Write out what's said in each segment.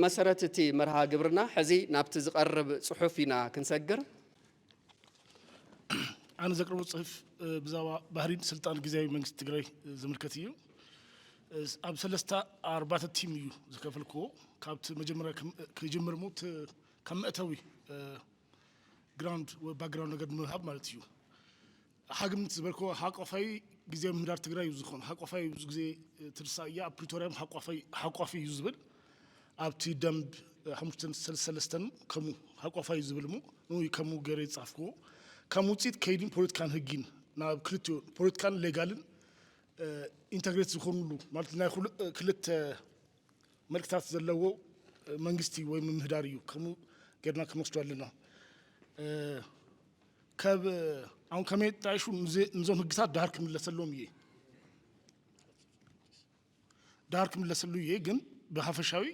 ብመሰረት እቲ መርሃ ግብርና ሕዚ ናብቲ ዝቐርብ ፅሑፍ ኢና ክንሰግር። ኣነ ዘቅርቦ ፅሑፍ ብዛዕባ ባህሪን ስልጣን ግዜያዊ መንግስቲ ትግራይ ዝምልከት እዩ። ኣብ ሰለስተ ኣርባዕተ theme እዩ ዝከፈልክዎ። ካብቲ መጀመርያ ክጅምር ሞ ካብ መእተዊ ground ወይ background ነገር ንምሃብ ማለት እዩ። ሓግምት ዝበልክዎ ሓቋፋይ ግዜያዊ ምምሕዳር ትግራይ እዩ ዝኾን። ሓቋፋይ ብዙ ግዜ ትርሳ እያ። ኣብ ፕሪቶርያም ሓቋፊ እዩ ዝብል፣ ኣብቲ ደንብ 533 ከምኡ ሓቋፋይ እዩ ዝብል ሞ ንይ ከምኡ ገይረ ይፃፍክዎ። ከም ውፅኢት ከይድን ፖለቲካን ህጊን ናብ ክልቲኡ ፖለቲካን legal ን integrate ዝኾኑሉ ማለት ናይ ክልተ መልክታት ዘለዎ መንግስቲ ወይ ምምህዳር እዩ። ከምኡ ጌርና ክንወስዶ ኣለና። ከብ አሁን ከመይ ጣይሹ ንዞም ህግታት ዳሃር ክምለሰሎም እየ፣ ዳሃር ክምለሰሉ እየ። ግን ብሓፈሻዊ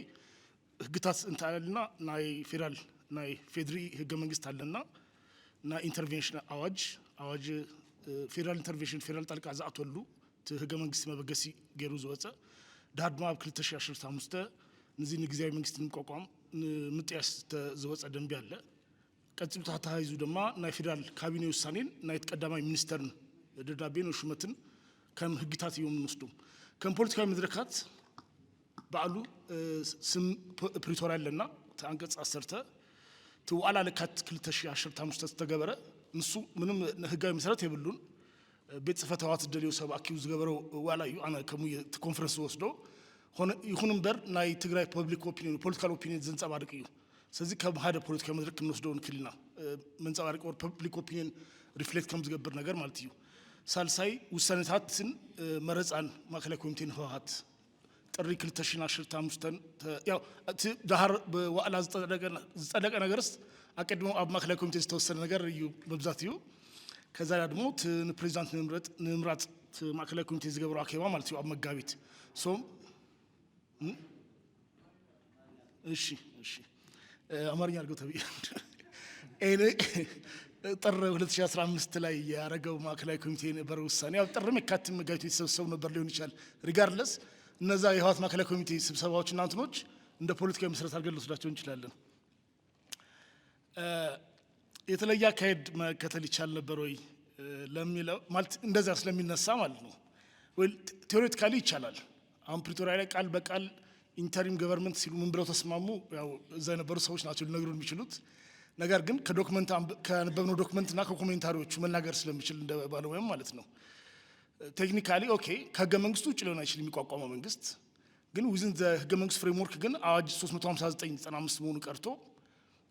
ህግታት እንታይ ኣለና? ናይ ፌደራል ናይ ፌድሪ ህገ መንግስት ኣለና፣ ናይ intervention ኣዋጅ ፌደራል intervention ፌደራል ጣልቃ ዝኣትወሉ እቲ ህገ መንግስቲ መበገሲ ገይሩ ዝወፀ፣ ድሃር ድማ ኣብ 2015 ንዚ ንግዜያዊ መንግስቲ ንምቋቋም ንምጥያስ ዝወፀ ደንቢ ኣለ። ቀፂሉ ተታሒዙ ድማ ናይ ፌደራል ካቢኔ ውሳኔን ናይ ቀዳማይ ሚኒስተርን ደብዳቤን ሹመትን ከም ህግታት እዮም እንወስዶም። ከም ፖለቲካዊ መድረካት በዓሉ ስም ፕሪቶርያ ኣለና፣ እቲ አንቀጽ 10፣ እቲ ዋዕላ ለካቲት 2015 ዝተገበረ። ንሱ ምንም ህጋዊ መሰረት የብሉን። ቤት ፅሕፈት ህወሓት ዝደልዮ ሰብ ኣኪቡ ዝገበሮ ዋዕላ እዩ። ኣነ ከምኡ እቲ ኮንፈረንስ ዝወስዶ ይኹን እምበር ናይ ትግራይ public opinion፣ political opinion ዘንፀባርቅ እዩ። ስለዚ ከም ሓደ ፖለቲካዊ መድረክ ክንወስዶ ንክእል ኢና፣ መንፀባርቂ public opinion reflect ከም ዝገብር ነገር ማለት እዩ። ሳልሳይ ውሳኔታትን መረፃን ማእከላዊ ኮሚቴ ንህወሓት ጥሪ 2015። ያው እቲ ዳሃር ብዋዕላ ዝፀደቀ ነገርስ ኣቀዲሞ ኣብ ማእከላዊ ኮሚቴ ዝተወሰነ ነገር እዩ መብዛት እዩ። ከዛ ደግሞ እቲ ንፕሬዚዳንት ንምምራፅ እቲ ማእከላዊ ኮሚቴ ዝገበሮ ኣኬባ ማለት እዩ ኣብ መጋቢት። ሶም እሺ፣ አማርኛ አድርገው ተብዬ ጥር 2015 ላይ ያደረገው ማዕከላዊ ኮሚቴ የነበረው ውሳኔ፣ ያው ጥርም የካቲት መጋቢት የተሰበሰቡ ነበር ሊሆን ይችላል። Regardless እነዛ የህወሓት ማዕከላዊ ኮሚቴ ስብሰባዎች እና እንትኖች እንደ ፖለቲካዊ መሰረት አድርገን ልወስዳቸው እንችላለን። የተለየ አካሄድ መከተል ይቻል ነበር ወይ ለሚለው ማለት እንደዚያ ስለሚነሳ ማለት ነው። ወይ theoretically ይቻላል። አሁን ፕሪቶሪያ ላይ ቃል በቃል interim government ሲሉ ምን ብለው ተስማሙ? ያው እዛ የነበሩ ሰዎች ናቸው ሊነግሩን የሚችሉት። ነገር ግን ከ document ካነበብነው document እና ከ commentary ዎቹ መናገር ስለሚችል እንደ ባለሙያም ማለት ነው። Technically okay፣ ከህገ መንግስቱ ውጭ ሊሆን አይችልም የሚቋቋመው መንግስት። ግን within the ህገ መንግስት framework ግን አዋጅ 359/95 መሆኑ ቀርቶ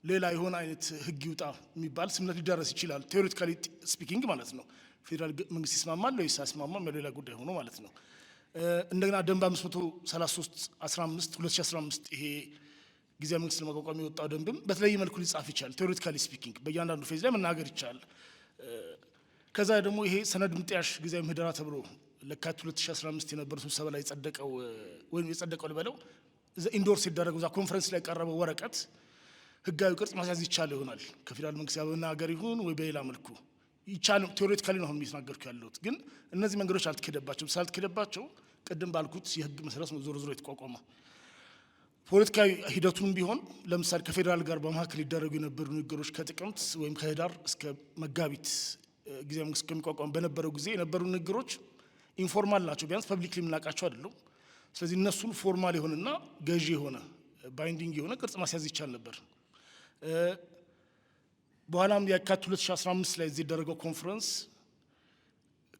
ሌላ የሆነ አይነት ህግ ይውጣ የሚባል ስምምነት ሊደረስ ይችላል። Theoretically speaking ማለት ነው። ፌዴራል መንግስት ይስማማል ወይስ አያስማማም ሌላ ጉዳይ ሆኖ ማለት ነው። እንደገና ደንብ 533 15 2015 ይሄ ጊዜያዊ መንግስት ለማቋቋም የወጣው ደንብም በተለየ መልኩ ሊጻፍ ይችላል። Theoretically speaking በእያንዳንዱ phase ላይ መናገር ይቻላል። ከዛ ደግሞ ይሄ ሰነድ ምጥያሽ ጊዜያዊ ምህደራ ተብሎ ለካቲት 2015 የነበረው ስብሰባ ላይ የጸደቀው ወይም የጸደቀው ልበለው endorse ሲደረገው እዛ ኮንፈረንስ ላይ የቀረበው ወረቀት ህጋዊ ቅርጽ ማስያዝ ይቻል ይሆናል። ከፌዴራል መንግስት ጋር በመናገር ይሁን ወይ በሌላ መልኩ ይቻል፣ theoretically ነው አሁን እየተናገርኩ ያለሁት። ግን እነዚህ መንገዶች አልተኬደባቸውም። ስላልተኬደባቸው ቅድም ባልኩት የህግ መሰረት ነው ዞሮ ዞሮ የተቋቋመው። ፖለቲካዊ ሂደቱንም ቢሆን ለምሳሌ ከፌዴራል ጋር በመካከል ሊደረጉ የነበሩ ንግግሮች ከጥቅምት ወይም ከህዳር እስከ መጋቢት ጊዜያዊ መንግስት ከሚቋቋም በነበረው ጊዜ የነበሩ ንግግሮች informal ናቸው። ቢያንስ publicly የምናውቃቸው አይደሉም። ስለዚህ እነሱን formal የሆነና ገዢ የሆነ binding የሆነ ቅርጽ ማስያዝ ይቻል ነበር። በኋላም የካቲት 2015 ላይ እዚህ የደረገው ኮንፈረንስ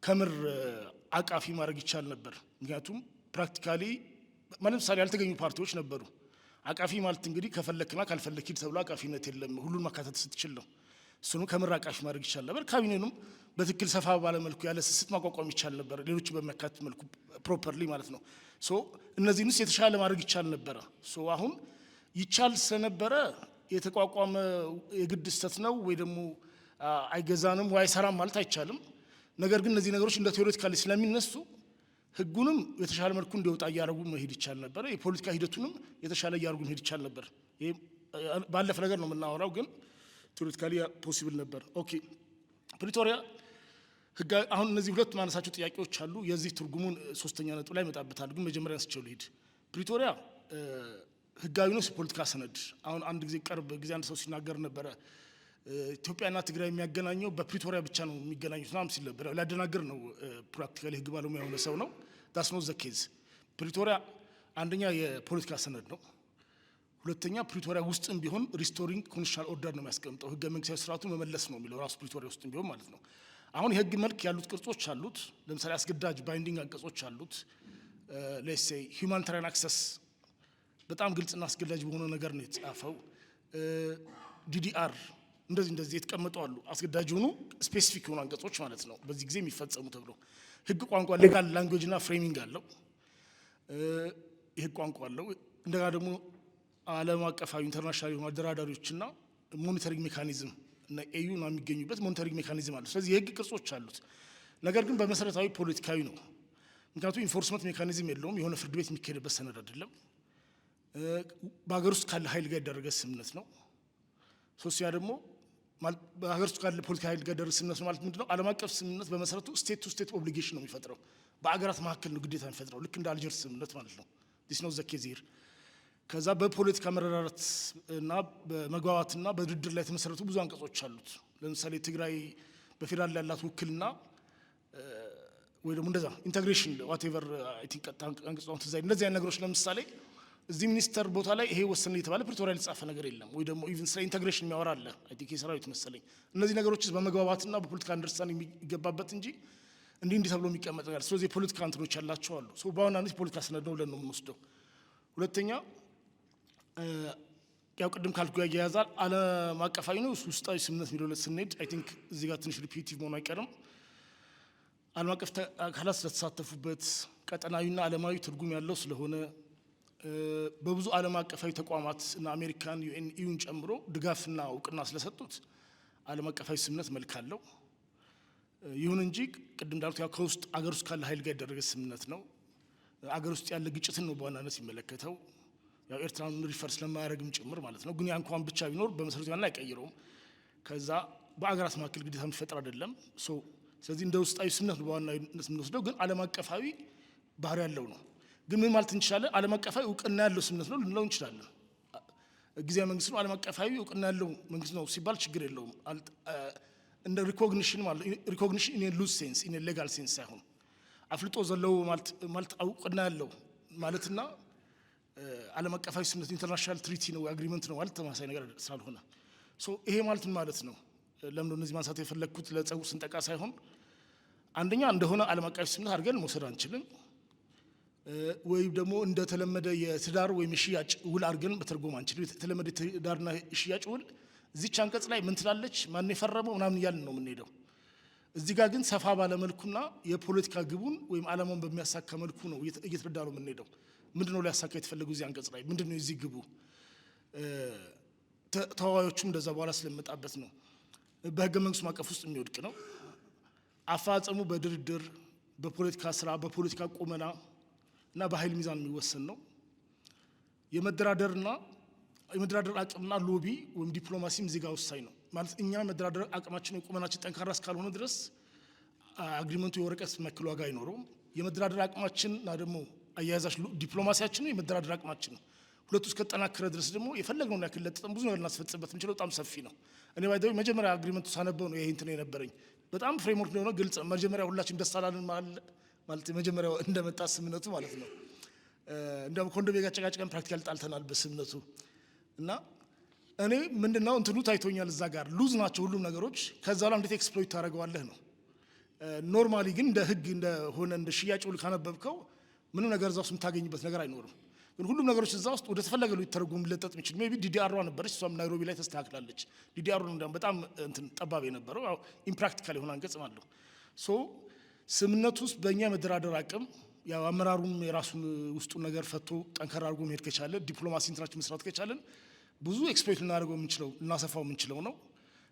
ከምር አቃፊ ማድረግ ይቻል ነበር። ምክንያቱም practically ለምሳሌ ያልተገኙ ፓርቲዎች ነበሩ። አቃፊ ማለት እንግዲህ ከፈለክና ካልፈለክ ሂድ ተብሎ አቃፊነት የለም። ሁሉን ማካተት ስትችል ነው። እሱንም ከምር አቃፊ ማድረግ ይቻል ነበር። ካቢኔኑም በትክክል ሰፋ ባለ መልኩ ያለ ስስት ማቋቋም ይቻል ነበር። ሌሎችን በሚያካትት መልኩ properly ማለት ነው። So እነዚህንስ የተሻለ ማድረግ ይቻል ነበረ። So አሁን ይቻል ስለነበረ የተቋቋመ የግድ ስህተት ነው ወይ ደግሞ አይገዛንም ወይ አይሰራም ማለት አይቻልም። ነገር ግን እነዚህ ነገሮች እንደ theoretically ስለሚነሱ ህጉንም የተሻለ መልኩ እንዲወጣ እያደረጉ መሄድ ይቻል ነበር። የፖለቲካ ሂደቱንም የተሻለ እያደረጉ መሄድ ይቻል ነበር። ይሄ ባለፈ ነገር ነው የምናወራው፣ ግን theoretically possible ነበር። Okay፣ ፕሪቶሪያ ህጋ አሁን እነዚህ ሁለት ማነሳቸው ጥያቄዎች አሉ። የዚህ ትርጉሙን ሶስተኛ ነጥብ ላይ እመጣበታለሁ፣ ግን መጀመሪያ አንስቼው ልሂድ። ፕሪቶሪያ ህጋዊ ነው የፖለቲካ ሰነድ። አሁን አንድ ጊዜ ቅርብ ጊዜ አንድ ሰው ሲናገር ነበረ፣ ኢትዮጵያና ትግራይ የሚያገናኘው በፕሪቶሪያ ብቻ ነው የሚገናኙት ምናምን ሲል ነበረ። ሊያደናግር ነው። Practically ህግ ባለሙያ የሆነ ሰው ነው። That's not the case። ፕሪቶሪያ አንደኛ የፖለቲካ ሰነድ ነው። ሁለተኛ ፕሪቶሪያ ውስጥም ቢሆን restoring constitutional order ነው የሚያስቀምጠው። ህገ መንግስታዊ ስርዓቱን መመለስ ነው የሚለው ራሱ ፕሪቶሪያ ውስጥም ቢሆን ማለት ነው። አሁን የህግ መልክ ያሉት ቅርጾች አሉት። ለምሳሌ አስገዳጅ binding አንቀጾች አሉት። Let's say humanitarian access በጣም ግልጽና አስገዳጅ በሆነ ነገር ነው የተጻፈው። DDR እንደዚህ እንደዚህ የተቀመጡ አሉ። አስገዳጅ የሆኑ specific የሆኑ አንቀጾች ማለት ነው፣ በዚህ ጊዜ የሚፈጸሙ ተብሎ። ህግ ቋንቋ legal language እና framing አለው። የህግ ቋንቋ አለው። እንደገና ደግሞ ዓለም አቀፋዊ international የሆኑ አደራዳሪዎችና monitoring mechanism እና AU ነው የሚገኙበት monitoring mechanism አለው። ስለዚህ የህግ ቅርጾች አሉት። ነገር ግን በመሰረታዊ ፖለቲካዊ ነው። ምክንያቱም enforcement mechanism የለውም። የሆነ ፍርድ ቤት የሚካሄድበት ሰነድ አይደለም። በሀገር ውስጥ ካለ ኃይል ጋር ያደረገ ስምምነት ነው። ሶስተኛ ደግሞ በሀገር ውስጥ ካለ ፖለቲካ ኃይል ጋር ያደረገ ስምምነት ነው ማለት ምንድነው? ዓለም አቀፍ ስምምነት በመሰረቱ state to state obligation ነው የሚፈጥረው። በአገራት መካከል ነው ግዴታ የሚፈጥረው፣ ልክ እንደ አልጀርስ ስምምነት ማለት ነው። This not the case here። ከዛ በፖለቲካ መረዳዳት እና በመግባባትና በድርድር ላይ የተመሰረቱ ብዙ አንቀጾች አሉት። ለምሳሌ ትግራይ በፌዴራል ያላት ውክልና ወይ ደግሞ እንደዛ integration whatever፣ I think ቀጥታ አንቀጹን ትዝ አይለኝም። እንደዚህ አይነት ነገሮች ለምሳሌ እዚህ ሚኒስተር ቦታ ላይ ይሄ ወሰነ የተባለ ፕሪቶሪያ የተጻፈ ነገር የለም። ወይ ደግሞ even ስለ integration የሚያወራ አለ፣ I think የሰራዊት መሰለኝ። እነዚህ ነገሮች በመግባባትና በፖለቲካ understand የሚገባበት እንጂ እንዲህ እንዲህ ተብሎ የሚቀመጥ ነገር፣ ስለዚህ የፖለቲካ እንትኖች ያላቸው አሉ። So በዋናነት የፖለቲካ ሰነድ ነው ብለን ነው የምንወስደው። ሁለተኛ ያው ቅድም ካልኩ ጋር ያያዛል፣ ዓለም አቀፋዊ ነው ውስጣዊ ስምምነት የሚለው ስንሄድ I think እዚህ ጋር ትንሽ repetitive መሆኑ አይቀርም። ዓለም አቀፍ አካላት ስለተሳተፉበት፣ ቀጠናዊና ዓለማዊ ትርጉም ያለው ስለሆነ፣ በብዙ ዓለም አቀፋዊ ተቋማት እና አሜሪካን፣ UN፣ EU ን ጨምሮ ድጋፍና እውቅና ስለሰጡት ዓለም አቀፋዊ ስምምነት መልክ አለው። ይሁን እንጂ ቅድም እንዳልኩት ያው ከውስጥ አገር ውስጥ ካለ ኃይል ጋር ያደረገ ስምምነት ነው። አገር ውስጥ ያለ ግጭትን ነው በዋናነት የሚመለከተው። ያው ኤርትራን refer ስለማያደርግም ጭምር ማለት ነው። ግን ያ እንኳን ብቻ ቢኖር በመሰረቱ ያን አይቀይረውም። ከዛ በአገራት መካከል ግዴታ የሚፈጥር አይደለም። So ስለዚህ እንደ ውስጣዊ ስምምነት ነው በዋናነት የምንወስደው፣ ግን ዓለም አቀፋዊ ባህሪ ያለው ነው። ግን ምን ማለት እንችላለን? ዓለም አቀፋዊ እውቅና ያለው ስምምነት ነው ልንለው እንችላለን። ጊዜያዊ መንግስት ነው፣ ዓለም አቀፋዊ እውቅና ያለው መንግስት ነው ሲባል ችግር የለውም። እንደ recognition ማለት recognition in loose sense፣ in legal sense ሳይሆን አፍልጦ ዘለዎ ማለት እውቅና ያለው ማለትና ዓለም አቀፋዊ ስምምነት international treaty ነው agreement ነው ማለት ተመሳሳይ ነገር ስላልሆነ፣ so ይሄ ማለት ምን ማለት ነው? ለምን እነዚህ ማንሳት የፈለግኩት ለጸጉር ስንጠቃ ሳይሆን አንደኛ እንደሆነ ዓለም አቀፍ ስምምነት አድርገን መውሰድ አንችልም። ወይም ደግሞ እንደተለመደ የትዳር ወይም የሽያጭ ውል አድርገን መተርጎም አንችልም። የተለመደ የትዳርና የሽያጭ ውል እዚች አንቀጽ ላይ ምን ትላለች፣ ማን የፈረመው ምናምን እያልን ነው የምንሄደው። እዚህ ጋር ግን ሰፋ ባለ መልኩና የፖለቲካ ግቡን ወይም ዓላማውን በሚያሳካ መልኩ ነው እየተረዳ ነው የምንሄደው። ምንድን ነው ሊያሳካ የተፈለገው እዚህ አንቀጽ ላይ? ምንድን ነው የዚህ ግቡ? ተዋዋዮቹም እንደዛ በኋላ ስለመጣበት ነው። በህገ መንግስቱ ማዕቀፍ ውስጥ የሚወድቅ ነው። አፈጻጸሙ በድርድር፣ በፖለቲካ ስራ፣ በፖለቲካ ቁመና እና በኃይል ሚዛን የሚወሰን ነው። የመደራደር አቅምና lobby ወይም ዲፕሎማሲም እዚህ ጋር ወሳኝ ነው። ማለት እኛ መደራደር አቅማችን ቁመናችን ጠንካራ እስካልሆነ ድረስ agreement ኡ የወረቀት መክል ዋጋ አይኖረውም። የመደራደር አቅማችን እና ደግሞ አያያዛች ዲፕሎማሲያችን ነው፣ የመደራደር አቅማችን ነው። ሁለቱ እስከጠናከረ ድረስ ደግሞ የፈለግነውን ያክል ለጥጠን ብዙ ነገር ልናስፈጽምበት የምንችለው በጣም ሰፊ ነው። እኔ by the way መጀመሪያ agreement ኡ ሳነበው ነው ይሄ እንትን የነበረኝ፣ በጣም framework እንደሆነ ግልጽ። መጀመሪያ ሁላችን ደስ አላለን ማለት መጀመሪያው እንደመጣ ስምምነቱ ማለት ነው። እንዲያውም ኮንዶሜ ጋር ጨቃጭቀን practically ጣልተናል በስምምነቱ። እና እኔ ምንድነው እንትኑ ታይቶኛል፣ እዛ ጋር loose ናቸው ሁሉም ነገሮች። ከዛ ላይ እንዴት exploit ታደርገዋለህ ነው። Normally ግን እንደ ህግ እንደሆነ እንደ ሽያጭ ውል ካነበብከው ምንም ነገር እዛ ውስጥ የምታገኝበት ነገር አይኖርም። ግን ሁሉም ነገሮች እዛ ውስጥ ወደ ተፈለገ ሊተረጎም ሊለጠጥ የሚችል maybe DDR ሯ ነበረች፣ እሷም ናይሮቢ ላይ ተስተካክላለች። DDR ሩ እንዲያውም በጣም እንትን ጠባብ የነበረው impractical የሆነ አንቀጽ ማለት ነው። So ስምምነቱ ውስጥ በእኛ የመደራደር አቅም፣ ያው አመራሩም የራሱን ውስጡን ነገር ፈቶ ጠንከር አድርጎ መሄድ ከቻለ፣ ዲፕሎማሲ እንትናችን መስራት ከቻለን ብዙ exploit ልናደርገው የምንችለው፣ ልናሰፋው የምንችለው ነው።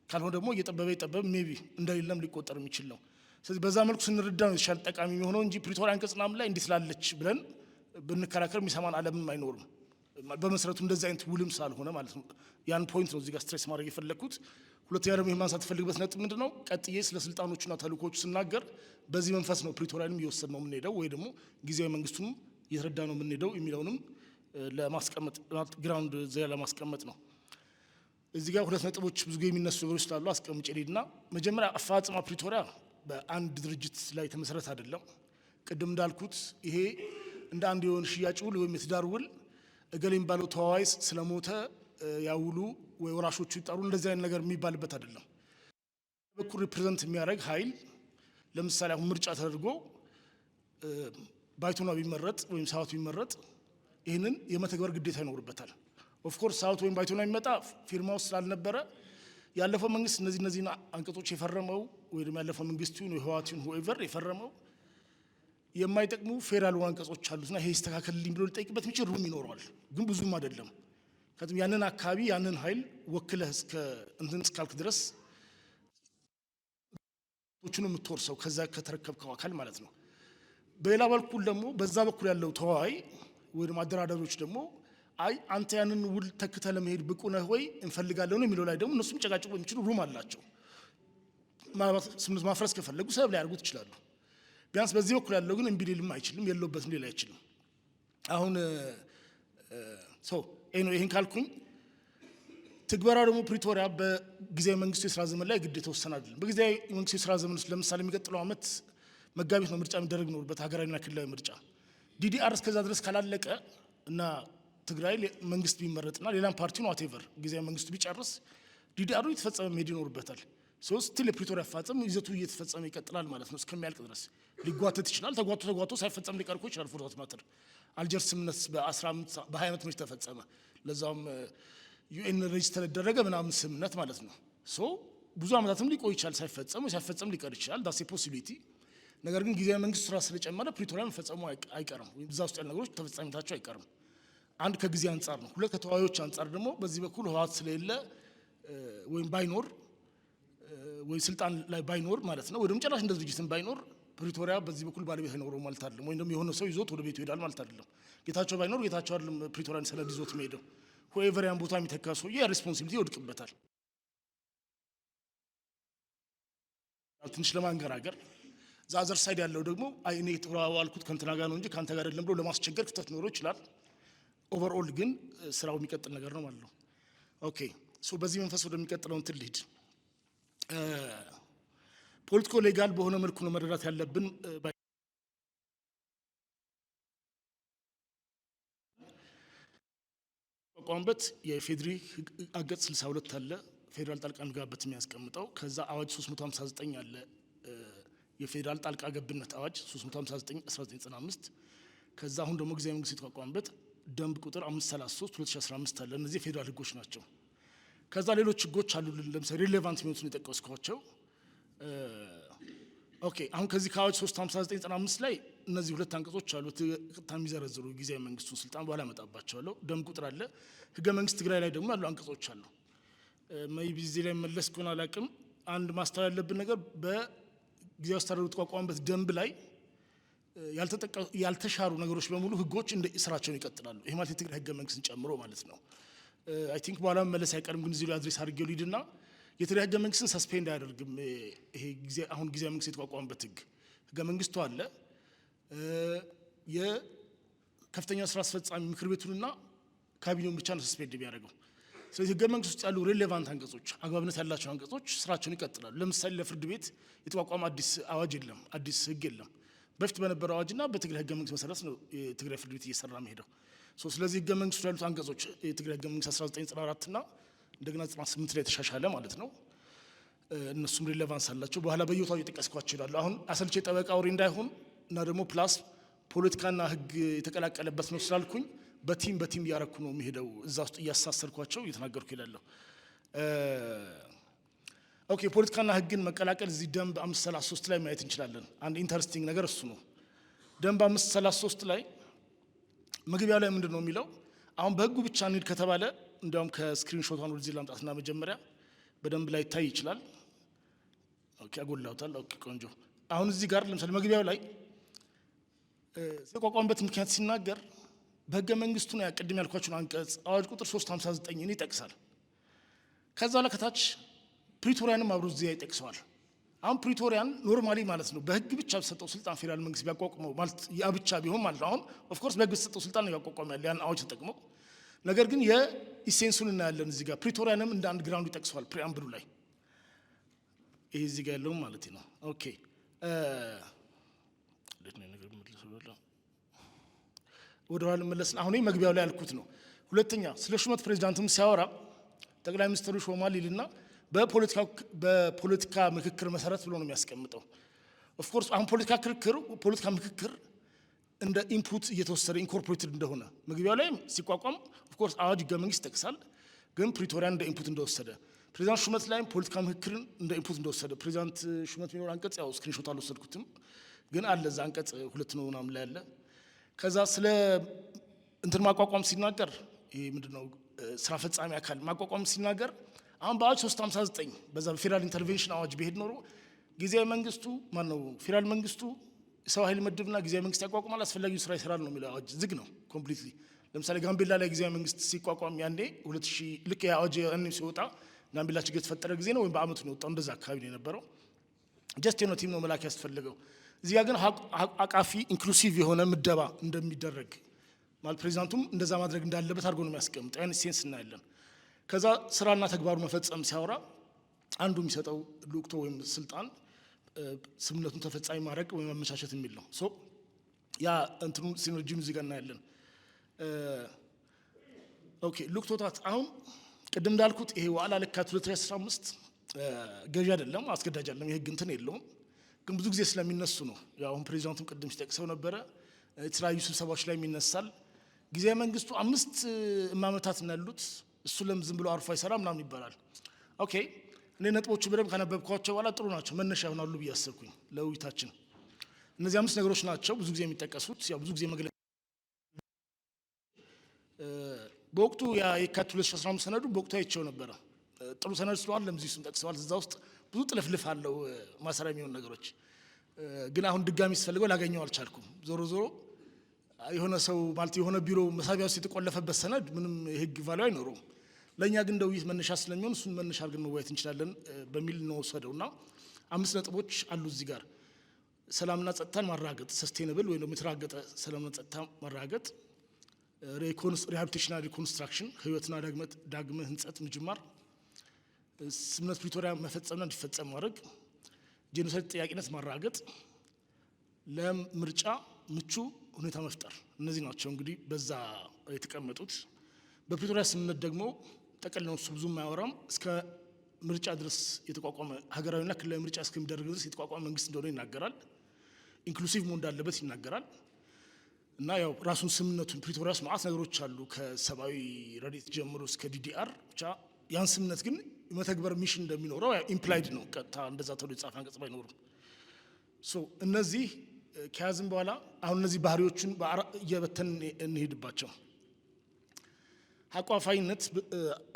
ካልሆነ ደግሞ እየጠበበ የጠበበ maybe እንደሌለም ሊቆጠር የሚችል ነው። ስለዚህ በዛ መልኩ ስንረዳ ነው የተሻለ ጠቃሚ የሚሆነው እንጂ ፕሪቶሪያ አንቀጽ ምናምን ላይ እንዲህ ስላለች ብለን ብንከራከር የሚሰማን ዓለምም አይኖርም። በመሰረቱ እንደዚህ አይነት ውልም ስላልሆነ ማለት ነው። ያን point ነው እዚህ ጋር stress ማድረግ የፈለግኩት። ሁለተኛ ደግሞ ይህ ማንሳት የፈለግበት ነጥብ ምንድን ነው? ቀጥዬ ስለ ስልጣኖቹና ተልእኮቹ ስናገር በዚህ መንፈስ ነው ፕሪቶሪያንም እየወሰድ ነው የምንሄደው ወይ ደግሞ ጊዜያዊ መንግስቱንም እየተረዳ ነው የምንሄደው የሚለውንም ለማስቀመጥ፣ ground እዚያ ለማስቀመጥ ነው። እዚህ ጋር ሁለት ነጥቦች ብዙ ጊዜ የሚነሱ ነገሮች ስላሉ አስቀምጬ ልሂድና፣ መጀመሪያ አፈጻጸማ ፕሪቶሪያ በአንድ ድርጅት ላይ የተመሰረተ አይደለም። ቅድም እንዳልኩት ይሄ እንደ አንድ የሆነ ሽያጭ ውል ወይም የትዳር ውል እገሌ የሚባለው ተዋዋይ ስለሞተ ያውሉ ወይ ወራሾቹ ይጠሩ እንደዚህ አይነት ነገር የሚባልበት አይደለም። በኩል represent የሚያደርግ ኃይል፣ ለምሳሌ አሁን ምርጫ ተደርጎ ባይቶና ቢመረጥ ወይም ሳወት ቢመረጥ ይህንን የመተግበር ግዴታ ይኖርበታል። Of course ሳወት ወይም ባይቶና የሚመጣ ፊርማ ውስጥ ስላልነበረ ያለፈው መንግስት እነዚህን አንቀጾች የፈረመው ወይ ደግሞ ያለፈው መንግስት ይሁን ህወሓት ይሁን whoever የፈረመው የማይጠቅሙ fair ያልሆኑ አንቀጾች አሉትና ይሄ ይስተካከልልኝ ብሎ ሊጠይቅበት የሚችል room ይኖረዋል፣ ግን ብዙም አይደለም። ምክንያቱም ያንን አካባቢ ያንን ኃይል ወክለህ እስከ እንትን እስካልክ ድረስ ቹን የምትወርሰው ከዛ ከተረከብከው አካል ማለት ነው። በሌላ በኩል ደግሞ በዛ በኩል ያለው ተዋዋይ ወይም አደራዳሪዎች ደግሞ አይ አንተ ያንን ውል ተክተህ ለመሄድ ብቁ ነህ ወይ እንፈልጋለን የሚለው ላይ ደግሞ እነሱም ጨቃጭቆ የሚችሉ room አላቸው። ምናልባት ስምምነት ማፍረስ ከፈለጉ ሰበብ ሊያደርጉት ይችላሉ። ቢያንስ በዚህ በኩል ያለው ግን እምቢ ሊልም አይችልም፣ የለውበትም ሊል አይችልም። አሁን so ይህን ካልኩኝ ትግበራው ደግሞ ፕሪቶሪያ በጊዜያዊ መንግስቱ የስራ ዘመን ላይ ግድ የተወሰነ አይደለም። በጊዜያዊ መንግስቱ የስራ ዘመን ውስጥ ለምሳሌ የሚቀጥለው ዓመት መጋቢት ነው ምርጫ የሚደረግ ኖርበት ሀገራዊና ክልላዊ ምርጫ። DDR እስከዛ ድረስ ካላለቀ እና ትግራይ መንግስት ቢመረጥና ሌላም ፓርቲ ነው whatever ጊዜያዊ መንግስቱ ቢጨርስ DDR ኡ እየተፈጸመ መሄድ ይኖርበታል። So still የፕሪቶሪያ አፈጻጸም ይዘቱ እየተፈጸመ ይቀጥላል ማለት ነው እስከሚያልቅ ድረስ። ሊጓተት ይችላል። ተጓቶ ተጓቶ ሳይፈጸም ሊቀር እኮ ይችላል። For that matter አልጀርስ ስምምነት በ15 በ20 ዓመት መች ተፈጸመ? ለዛውም UN register የተደረገ ምናምን ስምምነት ማለት ነው። So ብዙ ዓመታትም ሊቆይ ይችላል ሳይፈጸም፣ ወይ ሳይፈጸም ሊቀር ይችላል። That's a possibility። ነገር ግን ጊዜያዊ መንግስቱ ስራ ስለጨመረ ፕሪቶሪያ መፈጸሙ አይቀርም፣ ወይም እዛ ውስጥ ያሉ ነገሮች ተፈጻሚነታቸው አይቀርም። አንድ ከጊዜ አንጻር ነው። ሁለት ከተዋዮች አንጻር ደግሞ በዚህ በኩል ህወሓት ስለሌለ ወይም ባይኖር ወይ ስልጣን ላይ ባይኖር ማለት ነው፣ ወይ ደግሞ ጭራሽ እንደ ድርጅትም ባይኖር ፕሪቶሪያ በዚህ በኩል ባለቤት አይኖረው ማለት አይደለም። ወይም ደግሞ የሆነ ሰው ይዞት ወደ ቤቱ ይሄዳል ማለት አይደለም። ጌታቸው ባይኖር ጌታቸው አይደለም ፕሪቶሪያን ሰነድ ይዞት የሚሄደው። Whoever ያን ቦታ የሚተካ ሰውዬ responsibility ይወድቅበታል። ትንሽ ለማንገራገር the other side ያለው ደግሞ አይ እኔ የተዋዋልኩት ከእንትና ጋር ነው እንጂ ከአንተ ጋር አይደለም ብሎ ለማስቸገር ክፍተት ኖሮ ይችላል። Overall ግን ስራው የሚቀጥል ነገር ነው ማለት ነው። Okay, so በዚህ መንፈስ ወደሚቀጥለው እንትን ልሂድ። Politico legal በሆነ መልኩ ነው መረዳት ያለብን። ቋቋምበት የፌድሪ አንቀጽ 62 አለ፣ ፌዴራል ጣልቃ የሚገባበት የሚያስቀምጠው። ከዛ አዋጅ 359 አለ፣ የፌዴራል ጣልቃ ገብነት አዋጅ 359 1995። ከዛ አሁን ደግሞ ጊዜያዊ መንግስት የተቋቋመበት ደንብ ቁጥር 533 2015 አለ። እነዚህ የፌዴራል ህጎች ናቸው። ከዛ ሌሎች ህጎች አሉ። ለምሳሌ relevant የሚሆኑትን የጠቀስኳቸው። Okay, አሁን ከዚህ ከአዋጅ 359 95 ላይ እነዚህ ሁለት አንቀጾች አሉ ቀጥታ የሚዘረዝሩ ጊዜያዊ መንግስቱን ስልጣን፣ በኋላ አመጣባቸዋለሁ። ደንብ ቁጥር አለ። ህገ መንግስት ትግራይ ላይ ደግሞ ያሉ አንቀጾች አሉ። Maybe እዚህ ላይ መለስ ከሆነ አላቅም። አንድ ማስተዋል ያለብን ነገር በጊዜያዊ አስተዳደሩ የተቋቋመበት ደንብ ላይ ያልተሻሩ ነገሮች በሙሉ ህጎች እንደ ስራቸውን ይቀጥላሉ። ይሄ ማለት የትግራይ ህገ መንግስትን ጨምሮ ማለት ነው። I think በኋላ መመለስ አይቀርም፣ ግን እዚህ ላይ address አድርጌው ልሂድና የትግራይ ህገ መንግስትን suspend አያደርግም። ይሄ ጊዜ አሁን ጊዜያዊ መንግስት የተቋቋመበት ህግ ህገ መንግስቱ አለ። የከፍተኛ ስራ አስፈጻሚ ምክር ቤቱንና ካቢኔውን ብቻ ነው suspend የሚያደርገው። ስለዚህ ህገ መንግስት ውስጥ ያሉ relevant አንቀጾች፣ አግባብነት ያላቸው አንቀጾች ስራቸውን ይቀጥላሉ። ለምሳሌ ለፍርድ ቤት የተቋቋመ አዲስ አዋጅ የለም፣ አዲስ ህግ የለም። በፊት በነበረው አዋጅና በትግራይ ህገ መንግስት መሰረት ነው የትግራይ ፍርድ ቤት እየሰራ የሚሄደው። So ስለዚህ ህገ መንግስቱ ያሉት አንቀጾች የትግራይ ህገ መንግስት 1994 እና እንደገና 98 ላይ የተሻሻለ ማለት ነው። እነሱም relevance አላቸው። በኋላ በየቦታው እየጠቀስኳቸው ይላሉ። አሁን አሰልቼ ጠበቃ ወሬ እንዳይሆን እና ደግሞ plus ፖለቲካና ህግ የተቀላቀለበት ነው ስላልኩኝ በ theme በ theme እያረኩ ነው የሚሄደው። እዛ ውስጥ እያሳሰርኳቸው እየተናገርኩ ይላለሁ። Okay, ፖለቲካና ህግን መቀላቀል እዚህ ደንብ 533 ላይ ማየት እንችላለን። አንድ interesting ነገር እሱ ነው። ደንብ 533 ላይ መግቢያው ላይ ምንድን ነው የሚለው? አሁን በህጉ ብቻ እንሂድ ከተባለ እንዲያውም ከ screenshot ቷን ወደዚህ ላምጣትና መጀመሪያ በደንብ ላይ ይታይ ይችላል። Okay, አጎላውታል። Okay, ቆንጆ። አሁን እዚህ ጋር ለምሳሌ መግቢያው ላይ የተቋቋመበት ምክንያት ሲናገር በህገ መንግስቱ ነው ቅድም ያልኳቸውን አንቀጽ አዋጅ ቁጥር 359ን ይጠቅሳል። ከዛ ላይ ከታች ፕሪቶሪያንም አብሮ እዚያ ይጠቅሰዋል። አሁን ፕሪቶሪያን normally ማለት ነው በህግ ብቻ በተሰጠው ስልጣን ፌዴራል መንግስት ቢያቋቁመው ማለት ያ ብቻ ቢሆን ማለት ነው። አሁን of course በህግ በተሰጠው ስልጣን ነው ያቋቋመ ያለ ያን አዋጅ ተጠቅመው። ነገር ግን የ essence ኡን እናያለን። እዚህ ጋር ፕሪቶሪያንም እንደ አንድ ground ይጠቅሰዋል preamble ኡ ላይ፣ ይሄ እዚህ ጋር ያለው ማለት ነው። Okay፣ እንዴት ነው ነገር ወደ ኋላ ልመለስና አሁን መግቢያው ላይ ያልኩት ነው። ሁለተኛ ስለ ሹመት ፕሬዚዳንትም ሲያወራ ጠቅላይ ሚኒስትሩ ሾማል ይልና በፖለቲካ ምክክር መሰረት ብሎ ነው የሚያስቀምጠው። Of course አሁን ፖለቲካ ክርክር፣ ፖለቲካ ምክክር እንደ input እየተወሰደ incorporated እንደሆነ መግቢያው ላይም ሲቋቋም of course አዋጅ፣ ህገ መንግስት ይጠቅሳል፣ ግን ፕሪቶሪያን እንደ input እንደወሰደ፣ ፕሬዚዳንት ሹመት ላይም ፖለቲካ ምክክርን እንደ input እንደወሰደ፣ ፕሬዚዳንት ሹመት የሚኖር አንቀጽ ያው screenshot አልወሰድኩትም፣ ግን አለ እዛ አንቀጽ 2 ነው ምናምን ላይ አለ። ከዛ ስለ እንትን ማቋቋም ሲናገር፣ ይሄ ምንድነው ስራ ፈጻሚ አካል ማቋቋም ሲናገር፣ አሁን በአዋጅ 359 በዛ በፌዴራል intervention አዋጅ ቢሄድ ኖሮ ጊዜያዊ መንግስቱ ማነው ፌዴራል መንግስቱ ሰው ኃይል መድብና ጊዜያዊ መንግስት ያቋቁማል፣ አስፈላጊው ስራ ይሰራል ነው የሚለው አዋጅ። ዝግ ነው completely። ለምሳሌ ጋምቤላ ላይ ጊዜያዊ መንግስት ሲቋቋም ያኔ 2000 ልክ የአዋጅ ያኔ ሲወጣ ጋምቤላ ችግር የተፈጠረ ጊዜ ነው ወይም በአመቱ ነው የወጣው፣ እንደዛ አካባቢ ነው የነበረው። Just የሆነ team ነው መላክ ያስፈልገው። እዚህ ጋር ግን አቃፊ inclusive የሆነ ምደባ እንደሚደረግ ማለት ፕሬዚዳንቱም እንደዛ ማድረግ እንዳለበት አድርጎ ነው የሚያስቀምጠው። ያን sense እናያለን። ከዛ ስራና ተግባሩ መፈጸም ሲያወራ አንዱ የሚሰጠው ልኡክቶ ወይም ስልጣን ስምምነቱን ተፈጻሚ ማድረግ ወይም ማመቻቸት የሚል ነው። So ያ እንትኑ synergy ውን እዚህ ጋር እናያለን። Okay፣ ልኡክቶታት አሁን ቅድም እንዳልኩት ይሄ ዋዕላ ለካቲት 2015 ገዢ አይደለም፣ አስገዳጅ አይደለም፣ የህግ እንትን የለውም። ግን ብዙ ጊዜ ስለሚነሱ ነው። ያው አሁን ፕሬዚዳንቱም ቅድም ሲጠቅሰው ነበረ፣ የተለያዩ ስብሰባዎች ላይ ይነሳል። ጊዜያዊ መንግስቱ 5 እማመታት ነው ያሉት፣ እሱ ለምን ዝም ብሎ አርፎ አይሰራ ምናምን ይባላል። Okay፣ እኔ ነጥቦቹ በደንብ ካነበብኳቸው በኋላ ጥሩ ናቸው፣ መነሻ ይሆናሉ ብዬ አሰብኩኝ ለውይይታችን። እነዚህ 5 ነገሮች ናቸው ብዙ ጊዜ የሚጠቀሱት። ያው ብዙ ጊዜ መግለጫ በወቅቱ ያ የካቲት 2015 ሰነዱ በወቅቱ አይቼው ነበረ። ጥሩ ሰነድ ስለሆነ ለምዚህ እሱን ጠቅሰዋል። እዛ ውስጥ ብዙ ጥልፍልፍ አለው ማሰሪያ የሚሆኑ ነገሮች፣ ግን አሁን ድጋሚ ስፈልገው ላገኘው አልቻልኩም። ዞሮ ዞሮ የሆነ ሰው ማለት የሆነ ቢሮ መሳቢያ ውስጥ የተቆለፈበት ሰነድ ምንም የህግ value አይኖረውም። ለእኛ ግን እንደ ውይይት መነሻ ስለሚሆን እሱን መነሻ አድርገን መወያየት እንችላለን በሚል ነው ወሰደውና 5 ነጥቦች አሉ እዚህ ጋር። ሰላምና ጸጥታን ማረጋገጥ፣ sustainable ወይ ደግሞ የተረጋገጠ ሰላምና ጸጥታ ማረጋገጥ፣ rehabilitation ና reconstruction፣ ህይወትና ዳግመ ህንጸት ምጅማር፣ ስምምነት ፕሪቶሪያ መፈጸምና እንዲፈጸም ማድረግ፣ genocide ተጠያቂነት ማረጋገጥ፣ ለምርጫ ምቹ ሁኔታ መፍጠር። እነዚህ ናቸው እንግዲህ በዛ የተቀመጡት። በፕሪቶሪያ ስምምነት ደግሞ ጠቅል ነው እሱ ብዙም አያወራም። እስከ ምርጫ ድረስ የተቋቋመ ሀገራዊና ክልላዊ ምርጫ እስከሚደረግ ድረስ የተቋቋመ መንግስት እንደሆነ ይናገራል። Inclusive መሆን እንዳለበት ይናገራል። እና ያው ራሱን ስምምነቱን ፕሪቶሪያ ውስጥ መዓት ነገሮች አሉ ከሰብአዊ ረድኤት ጀምሮ እስከ DDR፣ ብቻ ያን ስምምነት ግን የመተግበር mission እንደሚኖረው implied ነው። ቀጥታ እንደዛ ተብሎ የተጻፈ አንቀጽ ባይኖርም። So እነዚህ ከያዝን በኋላ አሁን እነዚህ ባህሪዎቹን እየበተን እንሄድባቸው። አቋፋይነት፣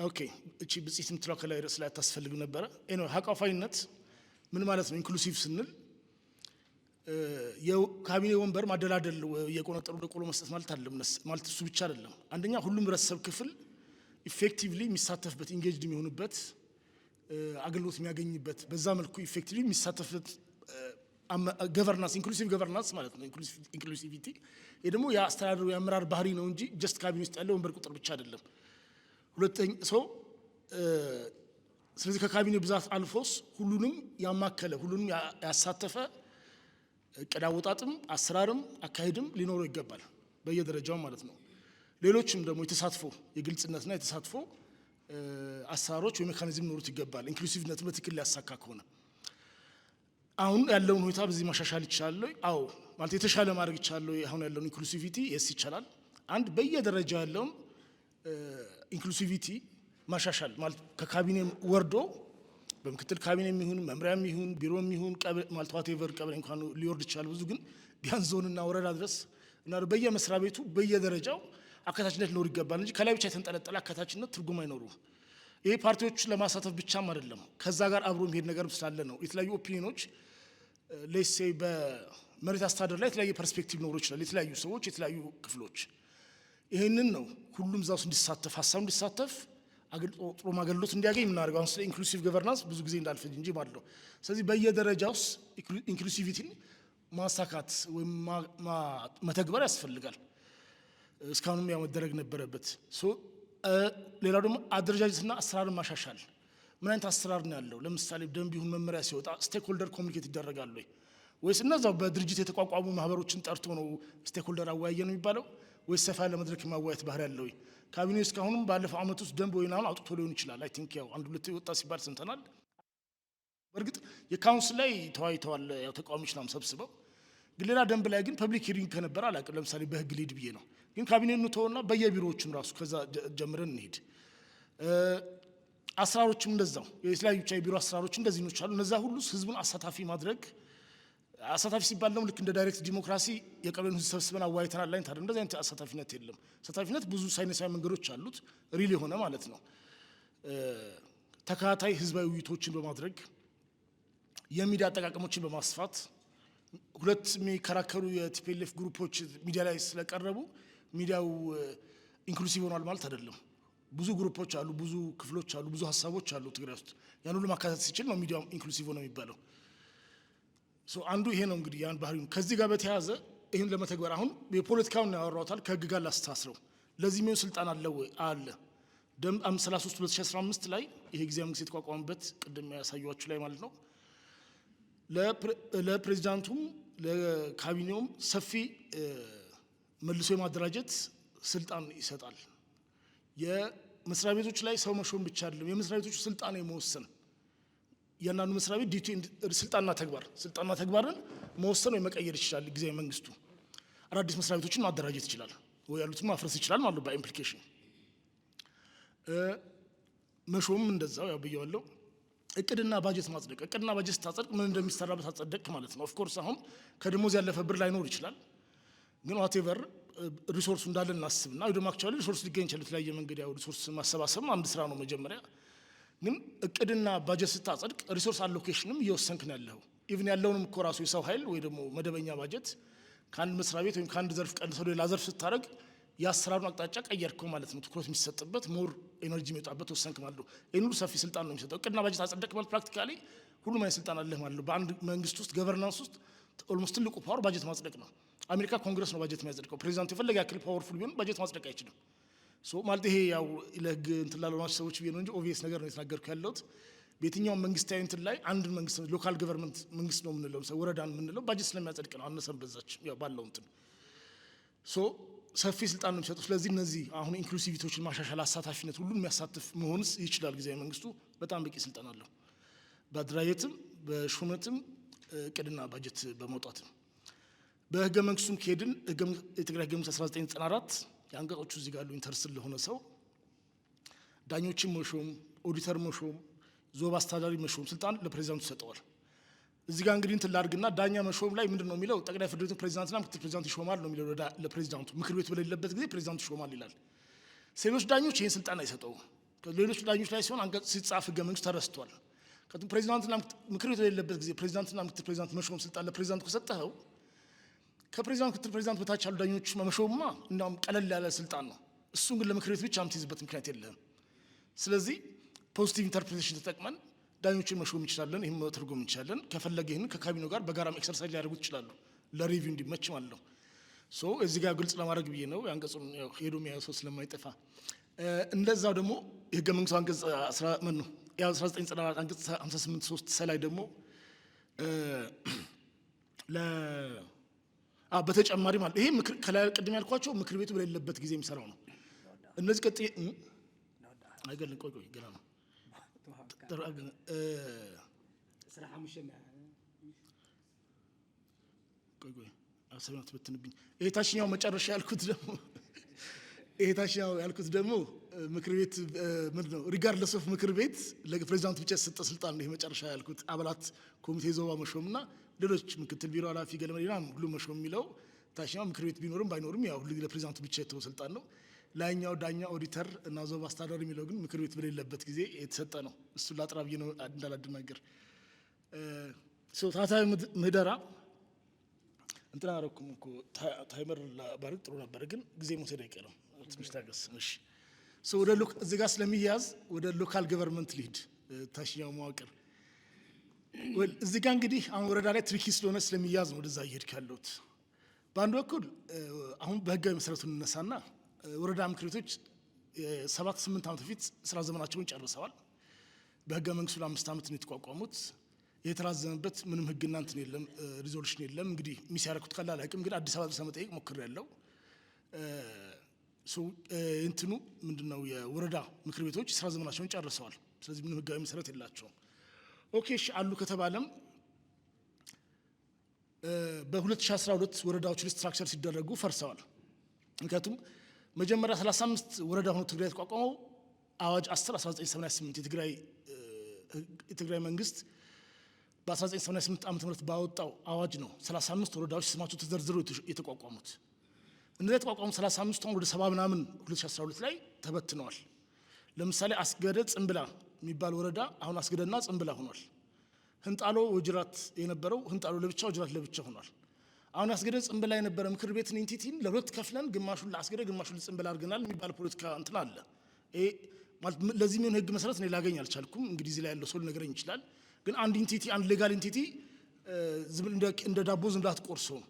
okay፣ እቺ ብጽዕት የምትለው ከላይ ርዕስ ላይ አታስፈልግም ነበረ። Anyway፣ አቋፋይነት ምን ማለት ነው? Inclusive ስንል የካቢኔ ወንበር ማደላደል እየቆነጠሩ ለቆሎ መስጠት ማለት አይደለም። ማለት እሱ ብቻ አይደለም። አንደኛ ሁሉም ህብረተሰብ ክፍል effectively የሚሳተፍበት፣ engaged የሚሆንበት፣ አገልግሎት የሚያገኝበት፣ በዛ መልኩ effectively የሚሳተፍበት governance፣ inclusive governance ማለት ነው። Inclusivity ይህ ደግሞ የአስተዳደሩ የአመራር ባህሪ ነው እንጂ just ካቢኔ ውስጥ ያለው ወንበር ቁጥር ብቻ አይደለም። ሁለተኛ ሰው ስለዚህ ከካቢኔ ብዛት አልፎስ ሁሉንም ያማከለ፣ ሁሉንም ያሳተፈ እቅድ አወጣጥም አሰራርም አካሄድም ሊኖረው ይገባል በየደረጃው ማለት ነው። ሌሎችም ደግሞ የተሳትፎ የግልጽነትና የተሳትፎ አሰራሮች ወይ mechanism ሊኖሩት ይገባል። Inclusive ነትን በትክክል ሊያሳካ ከሆነ አሁን ያለውን ሁኔታ በዚህ ማሻሻል ይቻላል? አዎ፣ ማለት የተሻለ ማድረግ ይቻላል? አሁን ያለውን inclusivity yes ይቻላል። አንድ በየደረጃው ያለውን inclusivity ማሻሻል ማለት ከካቢኔ ወርዶ በምክትል ካቢኔ የሚሆን፣ መምሪያም ይሁን፣ ቢሮም ይሁን፣ ማለት whatever፣ ቀበሌ እንኳን ሊወርድ ይችላል ብዙ፣ ግን ቢያንስ ዞንና ወረዳ ድረስ እና በየመስሪያ ቤቱ በየደረጃው አካታችነት ሊኖር ይገባል እንጂ ከላይ ብቻ የተንጠለጠለ አካታችነት ትርጉም አይኖሩም። ይሄ ፓርቲዎቹን ለማሳተፍ ብቻም አይደለም፣ ከዛ ጋር አብሮ የሚሄድ ነገር ስላለ ነው። የተለያዩ opinion ኖች let's say በመሬት አስተዳደር ላይ የተለያየ perspective ሊኖሩ ይችላል። የተለያዩ ሰዎች፣ የተለያዩ ክፍሎች፣ ይህንን ነው ሁሉም እዛ ውስጥ እንዲሳተፍ፣ ሀሳቡ እንዲሳተፍ፣ ጥሩ አገልግሎት እንዲያገኝ የምናደርገው? አሁን ስለ inclusive governance ብዙ ጊዜ እንዳልፈጅ እንጂ ማለት ነው። ስለዚህ በየደረጃው ውስጥ inclusivity ን ማሳካት ወይም መተግበር ያስፈልጋል። እስካሁንም ያው መደረግ ነበረበት። ሌላው ደግሞ አደረጃጀትና አሰራርን ማሻሻል። ምን አይነት አሰራር ነው ያለው? ለምሳሌ ደንብ ይሁን መመሪያ ሲወጣ stakeholder communicate ይደረጋል ወይ? ወይስ እነዛው በድርጅት የተቋቋሙ ማህበሮችን ጠርቶ ነው stakeholder አወያየ ነው የሚባለው? ወይስ ሰፋ ያለ መድረክ የማወያየት ባህሪ ያለው ወይ? ካቢኔው እስካሁንም ባለፈው ዓመት ውስጥ ደንብ ወይ ምናምን አውጥቶ ሊሆን ይችላል። I think ያው አንድ ሁለት ወጣ ሲባል ሰምተናል። በእርግጥ የ council ላይ ተወያይተዋል፣ ያው ተቃዋሚዎች ናም ሰብስበው። ግን ሌላ ደንብ ላይ ግን public hearing ከነበረ አላውቅም። ለምሳሌ በህግ lead ብዬ ነው። ግን ካቢኔ እንተውና በየቢሮዎቹም ራሱ ከዛ ጀምረን እንሂድ። አሰራሮችም እንደዛው የተለያዩ ብቻ የቢሮ አሰራሮች እንደዚህ ነው አሉ። እነዛ ሁሉ ህዝቡን አሳታፊ ማድረግ። አሳታፊ ሲባል ደግሞ ልክ እንደ direct democracy የቀበሌን ህዝብ ሰብስበን አወያይተናል ላይ ታዲያ እንደዚህ አይነት አሳታፊነት የለም። አሳታፊነት ብዙ ሳይንሳዊ መንገዶች አሉት፣ real የሆነ ማለት ነው። ተከታታይ ህዝባዊ ውይይቶችን በማድረግ፣ የሚዲያ አጠቃቀሞችን በማስፋት። ሁለት የሚከራከሩ የ TPLF group ኦች ሚዲያ ላይ ስለቀረቡ ሚዲያው inclusive ሆኗል ማለት አይደለም። ብዙ group ኦች አሉ፣ ብዙ ክፍሎች አሉ፣ ብዙ ሀሳቦች አሉ ትግራይ ውስጥ። ያን ሁሉ ማካተት ሲችል ነው ሚዲያው inclusive ሆነ የሚባለው። አንዱ ይሄ ነው እንግዲህ ያን ባህሪ። ከዚህ ጋር በተያያዘ ይህን ለመተግበር አሁን የፖለቲካውን ያወራውታል ከህግ ጋር ላስተሳስረው። ለዚህ የሚሆን ስልጣን አለ ወይ? አለ። ደንብ 533 2015 ላይ፣ ይሄ ጊዜያዊ መንግስት የተቋቋመበት ቅድም ያሳየኋችሁ ላይ ማለት ነው፣ ለፕሬዚዳንቱም ለካቢኔውም ሰፊ መልሶ የማደራጀት ስልጣን ይሰጣል። የመስሪያ ቤቶች ላይ ሰው መሾም ብቻ አይደለም፣ የመስሪያ ቤቶቹ ስልጣን የመወሰን፣ እያንዳንዱ መስሪያ ቤት duty ስልጣንና ተግባርን መወሰን ወይ መቀየር ይችላል። ጊዜያዊ መንግስቱ አዳዲስ መስሪያ ቤቶችን ማደራጀት ይችላል ወይ ያሉትን ማፍረስ ይችላል ማለት ነው። በ implication መሾም እንደዛው ያው ብየዋለሁ። እቅድና ባጀት ማጽደቅ። እቅድና ባጀት ስታጸድቅ ምን እንደሚሰራበት አጸደቅክ ማለት ነው። Of course አሁን ከደሞዝ ያለፈ ብር ላይኖር ይችላል። ግን whatever resource ኡ እንዳለ እናስብና ወይ ደግሞ actually resource ሊገኝ ይችላል። የተለያየ መንገድ ያው resource ማሰባሰብ አንድ ስራ ነው መጀመሪያ። ግን እቅድና ባጀት ስታጸድቅ resource allocation ም እየወሰንክ ነው ያለኸው። Even ያለውንም እኮ ራሱ የሰው ኃይል ወይ ደግሞ መደበኛ ባጀት ከአንድ መስሪያ ቤት ወይም ከአንድ ዘርፍ ቀንሰው ሌላ ዘርፍ ስታደርግ የአሰራሩን አቅጣጫ ቀየርከው ማለት ነው። ትኩረት የሚሰጥበት፣ more energy የሚወጣበት ወሰንክ ማለት ነው። ይህን ሁሉ ሰፊ ስልጣን ነው የሚሰጠው። እቅድና ባጀት አጸደቅ ማለት practically ሁሉም አይነት ስልጣን አለህ ማለት ነው። በአንድ መንግስት ውስጥ፣ governance ውስጥ almost ትልቁ power ባጀት ማጽደቅ ነው። አሜሪካ ኮንግረስ ነው ባጀት የሚያጸድቀው። ፕሬዚዳንቱ የፈለገ ያክል powerful ቢሆን ባጀት ማጽደቅ አይችልም። So ማለት ይሄ ያው ለህግ እንትን ላልሆናችሁ ሰዎች ብዬ ነው እንጂ obvious ነገር ነው የተናገርኩ ያለሁት። በየትኛውም መንግስታዊ እንትን ላይ አንድ መንግስት local government መንግስት ነው የምንለው፣ ወረዳን የምንለው ባጀት ስለሚያጸድቅ ነው። አነሰም በዛች ያው ባለው እንትን so ሰፊ ስልጣን ነው የሚሰጡ። ስለዚህ እነዚህ አሁን inclusivity ዎችን ማሻሻል፣ አሳታፊነት፣ ሁሉን የሚያሳትፍ መሆንስ ይችላል። ጊዜያዊ መንግስቱ በጣም በቂ ስልጣን አለው። በአደራጀትም፣ በሹመትም፣ እቅድና ባጀት በማውጣትም። በህገ መንግስቱም ከሄድን የትግራይ ህገ መንግስት 1994 የአንቀጾቹ እዚህ ጋር ያሉ interest ለሆነ ሰው ዳኞችን መሾም፣ ኦዲተር መሾም፣ ዞባ አስተዳዳሪ መሾም ስልጣን ለፕሬዚዳንቱ ይሰጠዋል። እዚህ ጋር እንግዲህ እንትን ላድርግና ዳኛ መሾም ላይ ምንድን ነው የሚለው? ጠቅላይ ፍርድ ቤቱን ፕሬዚዳንትና ምክትል ፕሬዚዳንት ይሾማል ነው የሚለው ለፕሬዚዳንቱ። ምክር ቤቱ በሌለበት ጊዜ ፕሬዚዳንቱ ይሾማል ይላል። ሌሎች ዳኞች ይህን ስልጣን አይሰጠውም። ሌሎች ዳኞች ላይ ሲሆን አንቀጽ ሲጻፍ ህገ መንግስቱ ተረስቷል። ፕሬዚዳንትና ምክር ቤቱ በሌለበት ጊዜ ፕሬዚዳንትና ምክትል ፕሬዚዳንት መሾም ስልጣን ለፕሬዚዳንቱ ከሰጠኸው ከፕሬዚዳንት ምክትል ፕሬዚዳንት በታች ያሉ ዳኞች መሾምማ እንዲያውም ቀለል ያለ ስልጣን ነው። እሱን ግን ለምክር ቤት ብቻ የምትይዝበት ምክንያት የለህም። ስለዚህ positive interpretation ተጠቅመን ዳኞችን መሾም እንችላለን። ይህም መተርጎም እንችላለን። ከፈለገ ይህን ከካቢኔው ጋር በጋራም exercise ሊያደርጉት ይችላሉ፣ ለ review እንዲመች ማለት ነው። So እዚህ ጋር ግልጽ ለማድረግ ብዬ ነው። የአንቀጹን ሄዶ የሚያየው ሰው ስለማይጠፋ። እንደዛው ደግሞ የህገ መንግስቱ አንቀጽ ምን ነው 1994 አንቀጽ 58 3 ላይ ደግሞ ለ በተጨማሪ ማለት ይሄ ከላይ ቅድም ያልኳቸው ምክር ቤቱ በሌለበት ጊዜ የሚሰራው ነው። እነዚህ ቀጥ አይገልን፣ ቆይ ቆይ፣ ገና ነው። ቆይ ቆይ፣ አሰብና ትበትንብኝ። ይሄ ታችኛው ያልኩት ደግሞ ምክር ቤት ምንድን ነው regardless of ምክር ቤት ለፕሬዚዳንቱ ብቻ የተሰጠ ስልጣን ነው። ይሄ መጨረሻ ያልኩት አባላት ኮሚቴ ዞባ መሾምና ሌሎች ምክትል ቢሮ ኃላፊ ገለመሌ ሁሉ መሾም የሚለው ታችኛው ምክር ቤት ቢኖርም ባይኖርም ያው ሁሉ ለፕሬዚዳንቱ ብቻ የተወ ስልጣን ነው። ላይኛው ዳኛ፣ ኦዲተር እና ዞባ አስተዳዳሪ የሚለው ግን ምክር ቤት በሌለበት ጊዜ የተሰጠ ነው። እሱን ላጥራ ብዬ ነው እንዳላደናገር። ታታዊ ምህደራ እንትን አደረኩም እኮ፣ timer ባደርግ ጥሩ ነበር፣ ግን ጊዜ መውሰድ አይቀርም። ትንሽ ታገስ። እሺ፣ ወደ እዚህ ጋር ስለሚያዝ ወደ local government ልሂድ፣ ታችኛው መዋቅር። እዚህ ጋር እንግዲህ አሁን ወረዳ ላይ tricky ስለሆነ ስለሚያዝ ነው ወደዛ እየሄድክ ያለሁት። በአንድ በኩል አሁን በህጋዊ መሰረቱ እንነሳና ወረዳ ምክር ቤቶች 7-8 ዓመት በፊት ስራ ዘመናቸውን ጨርሰዋል። በህገ መንግስቱ ለ5 ዓመት ነው የተቋቋሙት። የተራዘመበት ምንም ህግና እንትን የለም፣ resolution የለም። እንግዲህ miss ያደረኩት ካለ አላውቅም፣ ግን አዲስ አበባ ድረስ ለመጠየቅ ሞክሬያለሁ። እንትኑ ምንድነው የወረዳ ምክር ቤቶች ስራ ዘመናቸውን ጨርሰዋል። ስለዚህ ምንም ህጋዊ መሰረት የላቸውም። Okay እሺ አሉ ከተባለም በ2012 ወረዳዎች restructure ሲደረጉ ፈርሰዋል። ምክንያቱም መጀመሪያ 35 ወረዳ ሆኖ ትግራይ የተቋቋመው አዋጅ 10 1988 የትግራይ መንግስት በ1988 ዓ.ም ባወጣው አዋጅ ነው 35 ወረዳዎች ስማቸው ተዘርዝሮ የተቋቋሙት። እነዚያ የተቋቋሙ 35 አሁን ወደ 70 ምናምን 2012 ላይ ተበትነዋል። ለምሳሌ አስገደ ጽምብላ የሚባል ወረዳ አሁን አስገደና ጽምብላ ሆኗል። ህንጣሎ ወጅራት የነበረው ህንጣሎ ለብቻ ወጅራት ለብቻ ሆኗል። አሁን አስገደ ጽምብላ የነበረ ምክር ቤትን entity ን ለሁለት ከፍለን ግማሹን ለአስገደ ግማሹን ለጽምብላ አድርገናል የሚባል ፖለቲካ እንትን አለ። ይሄ ማለት ለዚህ የሚሆን ህግ መሰረት እኔ ላገኝ አልቻልኩም። እንግዲህ እዚህ ላይ ያለው ሰው ሊነግረኝ ይችላል። ግን አንድ entity፣ አንድ legal entity እንደ ዳቦ ዝም ብለህ አትቆርሰውም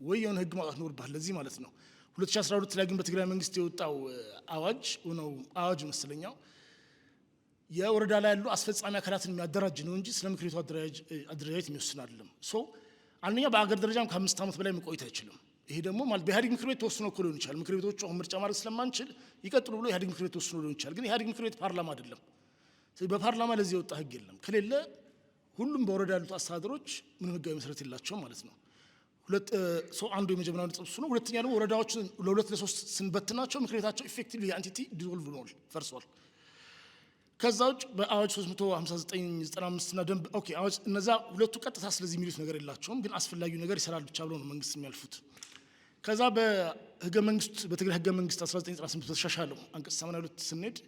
ወይ የሆነ ህግ ማውጣት ይኖርብሃል ለዚህ ማለት ነው። 2012 ላይ ግን በትግራይ መንግስት የወጣው አዋጅ ነው፣ አዋጅ መሰለኛው፣ የወረዳ ላይ ያሉ አስፈጻሚ አካላትን የሚያደራጅ ነው እንጂ ስለ ምክር ቤቱ አደረጃጀት የሚወስን አይደለም። So አንደኛ በአገር ደረጃም ከ5 ዓመት በላይ መቆየት አይችልም። ይሄ ደግሞ ማለት በኢህአዴግ ምክር ቤት ተወስኖ እኮ ሊሆን ይችላል። ምክር ቤቶቹ አሁን ምርጫ ማድረግ ስለማንችል ይቀጥሉ ብሎ ኢህአዴግ ምክር ቤት ተወስኖ ሊሆን ይችላል። ግን ኢህአዴግ ምክር ቤት ፓርላማ አይደለም። ስለዚህ በፓርላማ ለዚህ የወጣ ህግ የለም። ከሌለ ሁሉም በወረዳ ያሉት አስተዳደሮች ምንም ህጋዊ መሰረት የላቸውም ማለት ነው። ሁለት ሰው አንዱ የመጀመሪያው ነጥብ እሱ ነው። ሁለተኛ ደግሞ ወረዳዎችን ለሁለት ለሶስት ስንበትናቸው ምክር ቤታቸው effectively entity dissolve ሆኗል፣ ፈርሷል። ከዛ ውጭ በአዋጅ 359 95 እና ደንብ፣ okay አዋጅ፣ እነዛ ሁለቱ ቀጥታ ስለዚህ የሚሉት ነገር የላቸውም፣ ግን አስፈላጊው ነገር ይሰራል ብቻ ብሎ ነው መንግስት የሚያልፉት። ከዛ በህገ መንግስት፣ በትግራይ ህገ መንግስት 1998 በተሻሻለው አንቀጽ 82 ስንሄድ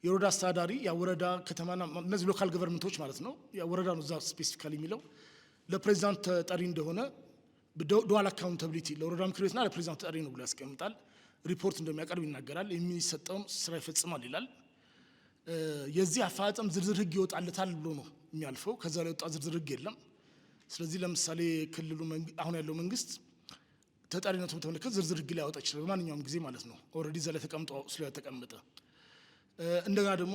የወረዳ አስተዳዳሪ፣ የወረዳ ከተማና እነዚህ local government ኦች ማለት ነው፣ የወረዳ ነው እዛ specifically የሚለው፣ ለፕሬዚዳንት ተጠሪ እንደሆነ፣ dual accountability ለወረዳ ምክር ቤትና ለፕሬዚዳንት ተጠሪ ነው ብሎ ያስቀምጣል። ሪፖርት እንደሚያቀርብ ይናገራል። የሚሰጠውን ስራ ይፈጽማል ይላል። የዚህ አፈጻጸም ዝርዝር ህግ ይወጣለታል ብሎ ነው የሚያልፈው። ከዛ ላይ የወጣ ዝርዝር ህግ የለም። ስለዚህ ለምሳሌ ክልሉ አሁን ያለው መንግስት ተጠሪነቱን በተመለከተ ዝርዝር ህግ ሊያወጣ ይችላል በማንኛውም ጊዜ ማለት ነው። Already እዛ ላይ ተቀምጦ ስለተቀመጠ። እንደገና ደግሞ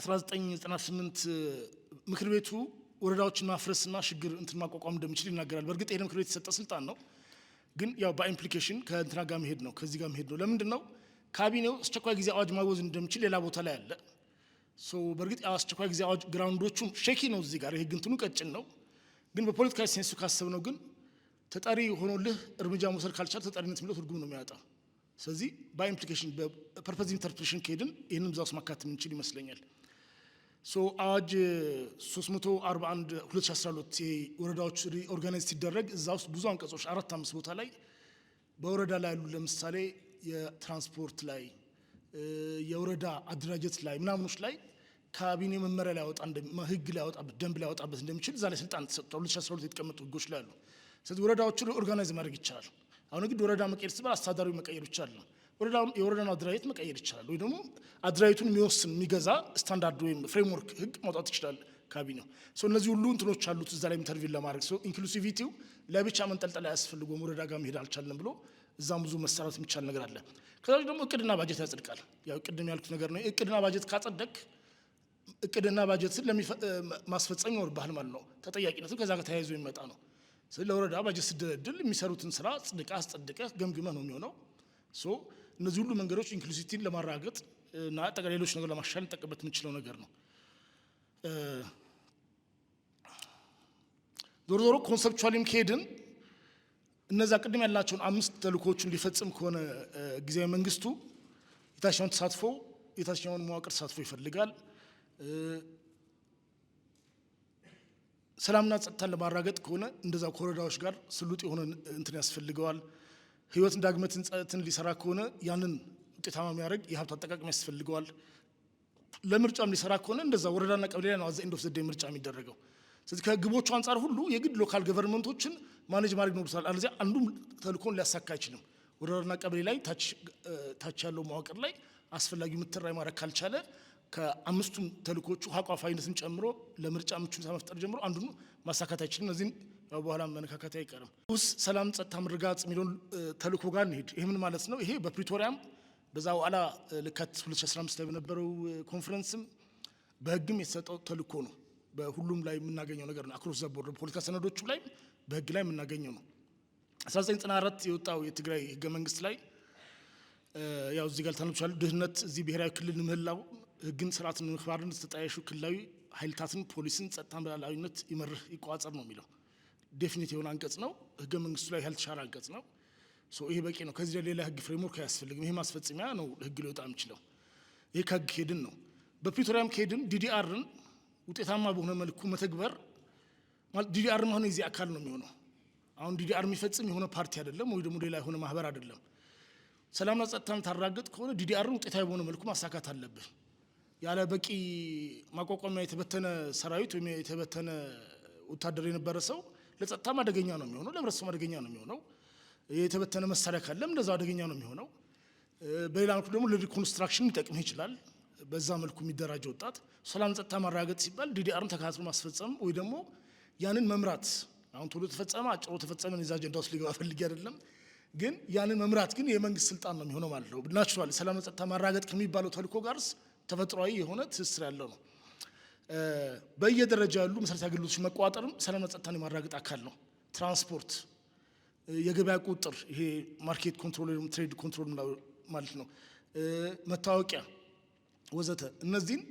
1998 ምክር ቤቱ ወረዳዎችን ማፍረስና ሽግግር እንትን ማቋቋም እንደሚችል ይናገራል። በእርግጥ ይሄ ምክር ቤት የተሰጠ ስልጣን ነው፣ ግን ያው በ implication ከእንትና ጋር መሄድ ነው፣ ከዚህ ጋር መሄድ ነው። ለምንድን ነው? ካቢኔው አስቸኳይ ጊዜ አዋጅ ማወጅ እንደሚችል ሌላ ቦታ ላይ አለ። So በእርግጥ ያው አስቸኳይ ጊዜ አዋጅ ground ኦቹም shaky ነው፣ እዚህ ጋር የህግ እንትኑ ቀጭን ነው። ግን በፖለቲካዊ sense ኡ ካሰብነው ግን ተጠሪ ሆኖልህ እርምጃ መውሰድ ካልቻል ተጠሪነት የሚለው ትርጉም ነው የሚያጣው። ስለዚህ በ implication በ purposive interpretation ከሄድን ይህንም እዛ ውስጥ ማካተት የምንችል ይመስለኛል። So አዋጅ 341 2012 ወረዳዎች reorganize ሲደረግ እዛ ውስጥ ብዙ አንቀጾች አራት አምስት ቦታ ላይ በወረዳ ላይ ያሉ ለምሳሌ የትራንስፖርት ላይ፣ የወረዳ አደራጀት ላይ ምናምኖች ላይ ካቢኔ መመሪያ ሊያወጣ፣ ህግ ሊያወጣበት፣ ደንብ ሊያወጣበት እንደሚችል እዛ ላይ ስልጣን ተሰጥቷል። 2012 የተቀመጡ ህጎች ላይ አሉ። ስለዚህ ወረዳዎችን reorganize ማድረግ ይቻላል። አሁን እንግዲህ ወረዳ መቀየር ሲባል አስተዳዳሪው መቀየር ብቻ አይደለም። የወረዳን አደራጀት መቀየር ይቻላል፣ ወይ ደግሞ አደራጀቱን የሚወስን የሚገዛ ስታንዳርድ ወይም framework ህግ ማውጣት ይችላል ካቢኔው። እነዚህ ሁሉ እንትኖች አሉት እዛ ላይ intervene ለማድረግ። Inclusivity ው ለብቻ መንጠልጠል አያስፈልገውም። ወረዳ ጋር መሄድ አልቻለም ብሎ እዛም ብዙ መሰራት የሚቻል ነገር አለ። ከዛ ደግሞ እቅድና ባጀት ያጸድቃል። ያው ቅድም ያልኩት ነገር ነው። እቅድና ባጀት ካጸደቅ እቅድና ባጀትን ማስፈጸም ይኖርብሃል ማለት ነው። ተጠያቂነቱ ከዛ ጋር ተያይዞ የሚመጣ ነው። ስለዚህ ለወረዳ ባጀት ስደለድል የሚሰሩትን ስራ ጽድቀህ አስጸድቀህ ገምግመህ ነው የሚሆነው። So እነዚህ ሁሉ መንገዶች inclusivity ን ለማረጋገጥ እና አጠቃላይ ሌሎች ነገር ለማሻሻል እንጠቀምበት የምንችለው ነገር ነው። ዞሮ ዞሮ conceptually ም ከሄድን እነዛ ቅድም ያላቸውን አምስት ተልእኮዎችን ሊፈጽም ከሆነ ጊዜያዊ መንግስቱ የታችኛውን ተሳትፎ፣ የታችኛውን መዋቅር ተሳትፎ ይፈልጋል። ሰላምና ጸጥታን ለማረጋገጥ ከሆነ እንደዛ ከወረዳዎች ጋር ስሉጥ የሆነ እንትን ያስፈልገዋል። ህይወትን ዳግመ ትንሣኤን ሊሰራ ከሆነ ያንን ውጤታማ የሚያደርግ የሀብት አጠቃቀም ያስፈልገዋል። ለምርጫም ሊሰራ ከሆነ እንደዛ ወረዳና ቀበሌ ላይ ነው at the end of the day ምርጫ የሚደረገው። ስለዚህ ከግቦቹ አንጻር ሁሉ የግድ local government ኦችን manage ማድረግ ይኖርበታል። አለዚያ አንዱም ተልእኮን ሊያሳካ አይችልም። ወረዳና ቀበሌ ላይ ታች ያለው መዋቅር ላይ አስፈላጊው ምትራይ ማድረግ ካልቻለ ከአምስቱም ተልእኮቹ አቋፋዊነትን ጨምሮ ለምርጫ ምቹ ሁኔታ መፍጠር ጀምሮ አንዱን ማሳካት አይችልም። እነዚህን ያው በኋላ መነካካት አይቀርም። ውስጥ ሰላም ጸጥታ መረጋገጥ የሚለውን ተልእኮ ጋር እንሄድ። ይህ ምን ማለት ነው? ይሄ በፕሪቶሪያም በዛ በኋላ ለካቲት 2015 ላይ በነበረው ኮንፈረንስም በህግም የተሰጠው ተልእኮ ነው። በሁሉም ላይ የምናገኘው ነገር ነው። Across the board በፖለቲካ ሰነዶቹ ላይ በህግ ላይ የምናገኘው ነው። 1994 የወጣው የትግራይ ህገ መንግስት ላይ ያው እዚህ ጋር ታነብቻለሁ። ድህነት እዚህ ብሔራዊ ክልል ምህላው ህግን ስርዓትን ምክባርን ተጣያሹ ክልላዊ ኃይልታትን ፖሊስን ጸጥታን በላላዊነት ይመርህ ይቋጸር ነው የሚለው። Definite የሆነ አንቀጽ ነው። ህገ መንግስቱ ላይ ያልተሻረ አንቀጽ ነው። So ይሄ በቂ ነው። ከዚህ ሌላ ህግ framework አያስፈልግም። ይሄ ማስፈጸሚያ ነው ህግ ሊወጣ የሚችለው። ይሄ ከህግ ሄድን ነው። በፕሪቶሪያም ከሄድን DDR ን ውጤታማ በሆነ መልኩ መተግበር ማለት DDR መሆን የዚህ አካል ነው የሚሆነው። አሁን DDR የሚፈጽም የሆነ ፓርቲ አይደለም ወይ ደግሞ ሌላ የሆነ ማህበር አይደለም። ሰላምና ጸጥታን ታራገጥ ከሆነ DDR ን ውጤታዊ በሆነ መልኩ ማሳካት አለብህ። ያለ በቂ ማቋቋሚያ የተበተነ ሰራዊት ወይም የተበተነ ወታደር የነበረ ሰው ለጸጥታም አደገኛ ነው የሚሆነው፣ ለህብረተሰቡ አደገኛ ነው የሚሆነው። የተበተነ መሳሪያ ካለም እንደዛው አደገኛ ነው የሚሆነው። በሌላ መልኩ ደግሞ ለ reconstruction ሊጠቅምህ ይችላል። በዛ መልኩ የሚደራጅ ወጣት ሰላም ጸጥታ ማረጋገጥ ሲባል DDR ን ተከታትሎ ማስፈጸም ወይ ደግሞ ያንን መምራት፣ አሁን ቶሎ ተፈጸመ አጭሮ ተፈጸመ እዛ አጀንዳ ውስጥ ሊገባ ፈልጌ አይደለም፣ ግን ያንን መምራት ግን የመንግስት ስልጣን ነው የሚሆነው ማለት ነው። Naturally ሰላም ጸጥታ ማረጋገጥ ከሚባለው ተልእኮ ጋርስ ተፈጥሯዊ የሆነ ትስስር ያለው ነው። በየደረጃ ያሉ መሰረታዊ አገልግሎቶች መቋጠርም ሰላምና ጸጥታን የማረጋገጥ አካል ነው። ትራንስፖርት፣ የገበያ ቁጥጥር፣ ይሄ market control ወይም trade control ማለት ነው፣ መታወቂያ ወዘተ፣ እነዚህን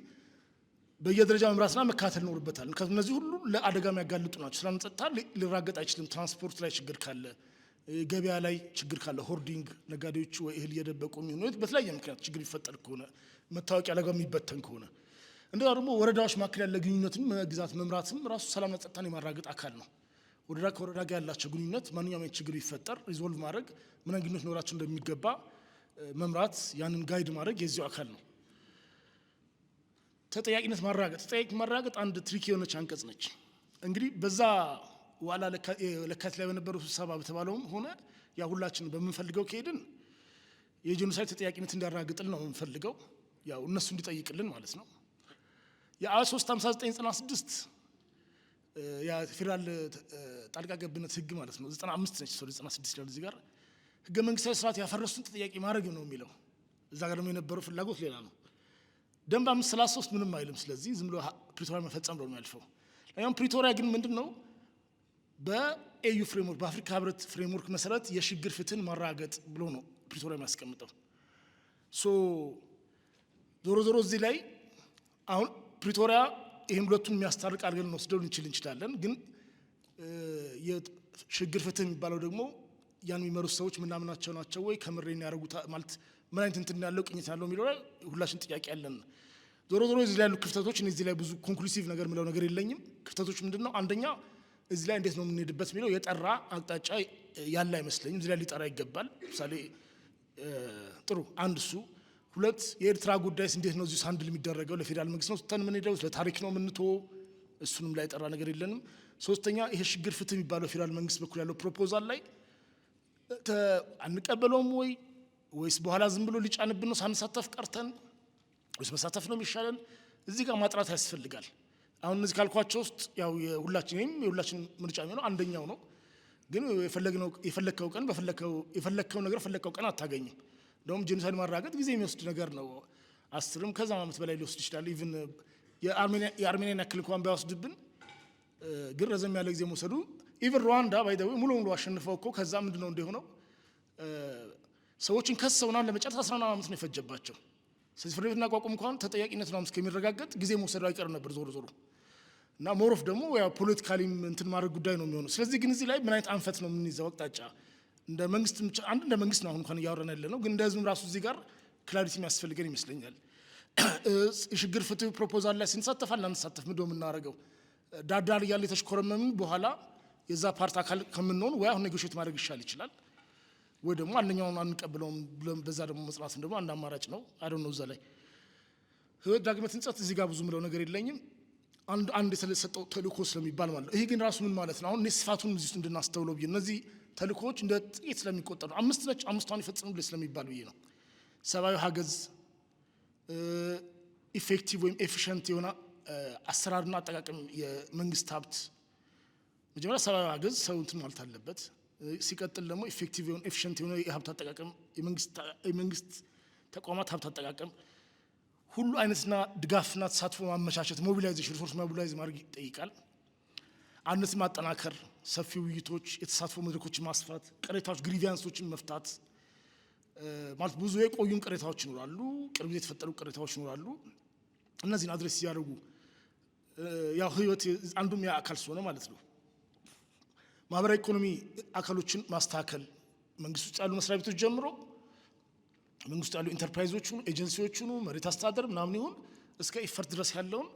በየደረጃ መምራትና መከታተል ይኖርበታል። ምክንያቱም እነዚህ ሁሉ ለአደጋ የሚያጋልጡ ናቸው። ሰላም ጸጥታ ሊራገጥ አይችልም። ትራንስፖርት ላይ ችግር ካለ፣ ገበያ ላይ ችግር ካለ፣ hoarding ነጋዴዎቹ ወይ እህል እየደበቁ የሚሆኑ በተለያየ ምክንያት ችግር ይፈጠር ከሆነ፣ መታወቂያ ለጋ የሚበተን ከሆነ፣ እንደዛ ደግሞ ወረዳዎች መካከል ያለ ግንኙነትን መግዛት መምራትም ራሱ ሰላምና ጸጥታን የማረጋገጥ አካል ነው። ወረዳ ከወረዳ ጋር ያላቸው ግንኙነት ማንኛውም አይነት ችግር ቢፈጠር resolve ማድረግ ምን አይነት ግንኙነት ኖራቸው እንደሚገባ መምራት፣ ያንን guide ማድረግ የዚሁ አካል ነው። ተጠያቂነት ማረጋገጥ። ተጠያቂነት ማረጋገጥ አንድ tricky የሆነች አንቀጽ ነች። እንግዲህ በዛ ዋላ ለካቲት ላይ በነበረው ስብሰባ በተባለውም ሆነ ያ ሁላችን በምንፈልገው ከሄድን የ genocide ተጠያቂነት እንዲያረጋግጥልን ነው የምንፈልገው፣ ያው እነሱ እንዲጠይቅልን ማለት ነው። የአዋጅ 359/96 የፌዴራል ጣልቃ ገብነት ህግ ማለት ነው። 95 ነች፣ sorry፣ 96 ይላል እዚህ ጋር። ህገ መንግስታዊ ስርዓት ያፈረሱትን ተጠያቂ ማድረግ ነው የሚለው። እዛ ጋር ደግሞ የነበረው ፍላጎት ሌላ ነው። ደንብ 533 ምንም አይልም። ስለዚህ ዝም ብሎ ፕሪቶሪያ መፈጸም ነው የሚያልፈው። ያም ፕሪቶሪያ ግን ምንድን ነው? በ AU framework፣ በአፍሪካ ህብረት framework መሰረት የሽግግር ፍትህን ማረጋገጥ ብሎ ነው ፕሪቶሪያ የሚያስቀምጠው። So ዞሮ ዞሮ እዚህ ላይ አሁን ፕሪቶሪያ ይህን ሁለቱን የሚያስታርቅ አድርገን ልንወስደው ልንችል እንችላለን። ግን የሽግግር ፍትህ የሚባለው ደግሞ ያን የሚመሩት ሰዎች ምናምናቸው ናቸው ወይ፣ ከምሬን ያደረጉት ማለት ምን አይነት እንትን ያለው ቅኝት ያለው የሚለው ላይ ሁላችን ጥያቄ ያለን። ዞሮ ዞሮ እዚህ ላይ ያሉ ክፍተቶች፣ እኔ እዚህ ላይ ብዙ conclusive ነገር የምለው ነገር የለኝም። ክፍተቶች ምንድን ነው? አንደኛ እዚህ ላይ እንዴት ነው የምንሄድበት የሚለው የጠራ አቅጣጫ ያለ አይመስለኝም። እዚህ ላይ ሊጠራ ይገባል። ለምሳሌ ጥሩ አንድ እሱ፣ ሁለት የኤርትራ ጉዳይስ እንዴት ነው እዚሁ handle የሚደረገው? ለፌዴራል መንግስት ነው ትተን የምንሄደው? ለታሪክ ነው የምንተወው? እሱንም ላይ የጠራ ነገር የለንም። ሶስተኛ ይሄ ሽግግር ፍትህ የሚባለው ፌዴራል መንግስት በኩል ያለው proposal ላይ አንቀበለውም ወይ፣ ወይስ በኋላ ዝም ብሎ ሊጫንብን ነው ሳንሳተፍ ቀርተን፣ ወይስ መሳተፍ ነው የሚሻለን? እዚህ ጋር ማጥራት ያስፈልጋል። አሁን እነዚህ ካልኳቸው ውስጥ ያው የሁላችን ወይም የሁላችን ምርጫ የሚሆነው አንደኛው ነው። ግን የፈለግከው ቀን የፈለግከው ነገር ፈለግከው ቀን አታገኝም። እንደውም genocide ማረጋገጥ ጊዜ የሚወስድ ነገር ነው። 10ም ከዛም ዓመት በላይ ሊወስድ ይችላል። Even የአርሜኒያን ያክል እንኳን ባይወስድብን ግን ረዘም ያለ ጊዜ መውሰዱ፣ even ሩዋንዳ by the way ሙሉ በሙሉ አሸንፈው እኮ ከዛ ምንድን ነው እንደሆነው ሰዎችን ከሰውና ለመጨረስ 10 ዓመት ነው የፈጀባቸው። ስለዚህ ፍርድ ቤት እናቋቁም እንኳን ተጠያቂነት ነው እስከሚረጋገጥ ጊዜ መውሰዱ አይቀርም ነበር ዞሮ ዞሮ። እና more of ደግሞ ያው politically ም እንትን ማድረግ ጉዳይ ነው የሚሆነው። ስለዚህ ግን እዚህ ላይ ምን አይነት አንፈት ነው የምንይዘው አቅጣጫ እንደ መንግስት፣ አንድ እንደ መንግስት ነው አሁን እንኳን እያወራን ያለ ነው፣ ግን እንደ ህዝብም ራሱ እዚህ ጋር clarity የሚያስፈልገን ይመስለኛል። የሽግግር ፍትህ proposal ላይ ስንሳተፍ አንሳተፍ ምንድን ነው የምናደርገው? ዳርዳር እያለ የተሽኮረመምን በኋላ የዛ ፓርት አካል ከምንሆን ወይ አሁን negotiate ማድረግ ይሻል ይችላል ወይ ደግሞ አንደኛውን አንቀብለውም ብለን በዛ ደግሞ መጽናትም ደግሞ አንድ አማራጭ ነው። I don't know። እዛ ላይ ህይወት ዳግመ ትንጸት እዚህ ጋር ብዙ ምለው ነገር የለኝም። አንድ አንድ የተሰጠው ተልእኮ ስለሚባል ማለት ነው። ይሄ ግን ራሱ ምን ማለት ነው? አሁን እኔ ስፋቱን እዚህ ውስጥ እንድናስተውለው ብዬ፣ እነዚህ ተልእኮዎች እንደ ጥቂት ስለሚቆጠሩ፣ አምስት ነች፣ አምስቷን ይፈጽሙ ብሎ ስለሚባል ብዬ ነው። ሰብአዊ ሀገዝ Effective ወይም efficient የሆነ አሰራርና አጠቃቀም የመንግስት ሀብት፣ መጀመሪያ ሰብአዊ አገዝ ሰው እንትን ማለት አለበት። ሲቀጥል ደግሞ effective የሆነ፣ efficient የሆነ የሀብት አጠቃቀም፣ የመንግስት ተቋማት ሀብት አጠቃቀም ሁሉ አይነትና ድጋፍና ተሳትፎ ማመቻቸት፣ mobilization፣ resource mobilize ማድረግ ይጠይቃል። አንድነት ማጠናከር፣ ሰፊ ውይይቶች፣ የተሳትፎ መድረኮችን ማስፋት፣ ቅሬታዎች፣ grievance ኦችን መፍታት፣ ማለት ብዙ የቆዩም ቅሬታዎች ይኖራሉ፣ ቅርብ ጊዜ የተፈጠሩ ቅሬታዎች ይኖራሉ። እነዚህን address እያደረጉ፣ ያው ህይወት አንዱም ያ አካል ስለሆነ ማለት ነው። ማህበራዊ ኢኮኖሚ አካሎችን ማስተካከል፣ መንግስት ውስጥ ያሉ መስሪያ ቤቶች ጀምሮ መንግስት ውስጥ ያሉ ኢንተርፕራይዞች ሁኑ፣ ኤጀንሲዎች ሁኑ፣ መሬት አስተዳደር ምናምን ይሁን እስከ ኢፈርት ድረስ ያለውን፣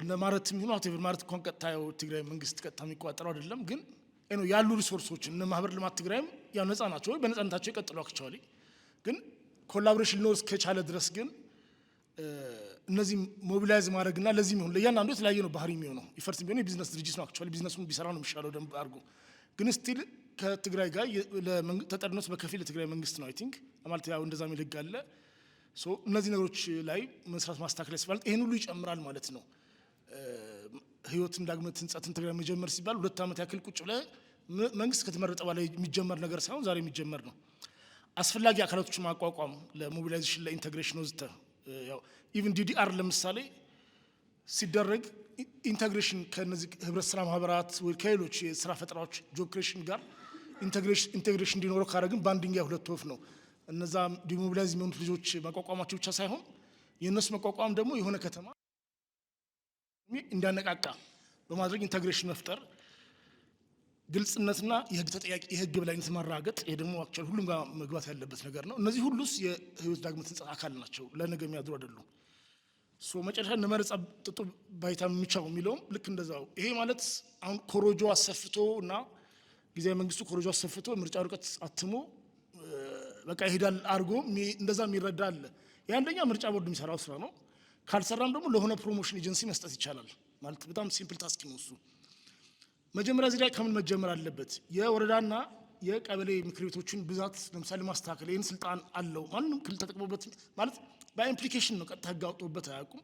እነ ማረትም ይሁኑ whatever፣ ማረት እንኳን ቀጥታ ያው ትግራይ መንግስት ቀጥታ የሚቆጣጠረው አይደለም፣ ግን ያሉ resource ኦች እነ ማህበር ልማት ትግራይም ያው ነፃ ናቸው ወይ በነፃነታቸው ይቀጥሉ። Actually ግን collaboration ሊኖር እስከቻለ ድረስ ግን እነዚህ mobilize ማድረግና ለዚህ የሚሆን ለእያንዳንዱ የተለያየ ነው ባህሪ የሚሆነው። ኢፈርት ቢሆን የቢዝነስ ድርጅት ነው። Actually ቢዝነሱን ቢሰራ ነው የሚሻለው ደንብ አድርጎ፣ ግን still ከትግራይ ጋር ተጠሪነቱ በከፊል ለትግራይ መንግስት ነው I think፣ ማለት ያው እንደዛ የሚል ህግ አለ። So እነዚህ ነገሮች ላይ መስራት ማስተካከል ያስፈልጋል። ይሄን ሁሉ ይጨምራል ማለት ነው። ህይወትን ዳግመ ህንጸትን ትግራይ መጀመር ሲባል 2 ዓመት ያክል ቁጭ ብለህ መንግስት ከተመረጠ በኋላ የሚጀመር ነገር ሳይሆን ዛሬ የሚጀመር ነው። አስፈላጊ አካላቶችን ማቋቋም ለ mobilization፣ ለ integration ወዘተ። ያው even DDR ለምሳሌ ሲደረግ integration ከነዚህ ህብረት ስራ ማህበራት ወይ ከሌሎች የስራ ፈጠራዎች job creation ጋር integration እንዲኖረው ካደረግን በአንድ ድንጋይ ሁለት ወፍ ነው። እነዛ demobilize የሚሆኑት ልጆች መቋቋማቸው ብቻ ሳይሆን የእነሱ መቋቋም ደግሞ የሆነ ከተማ እንዲያነቃቃ በማድረግ integration መፍጠር፣ ግልጽነትና የህግ ተጠያቂ፣ የህግ የበላይነት ማረጋገጥ፣ ይሄ ደግሞ actually ሁሉም ጋር መግባት ያለበት ነገር ነው። እነዚህ ሁሉስ የህይወት ዳግመ ትንሣኤ አካል ናቸው፣ ለነገ የሚያድሩ አይደሉም። So መጨረሻ ንመረጻ ጥጡሕ ባይታ ምምቻው የሚለውም ልክ እንደዛው። ይሄ ማለት አሁን ኮሮጆ አሰፍቶ እና ጊዜያዊ መንግስቱ ኮሮጆ አሰፍቶ ምርጫ ወረቀት አትሞ በቃ ይሄዳል አድርጎ እንደዛ የሚረዳ አለ። የአንደኛ ምርጫ ቦርድ የሚሰራው ስራ ነው። ካልሰራም ደግሞ ለሆነ promotion agency መስጠት ይቻላል። ማለት በጣም simple task ነው እሱ። መጀመሪያ እዚህ ላይ ከምን መጀመር አለበት? የወረዳና የቀበሌ ምክር ቤቶችን ብዛት ለምሳሌ ማስተካከል። ይህን ስልጣን አለው ማንም ክልል ተጠቅሞበት፣ ማለት በ implication ነው፣ ቀጥታ ህግ አውጥቶበት አያውቁም።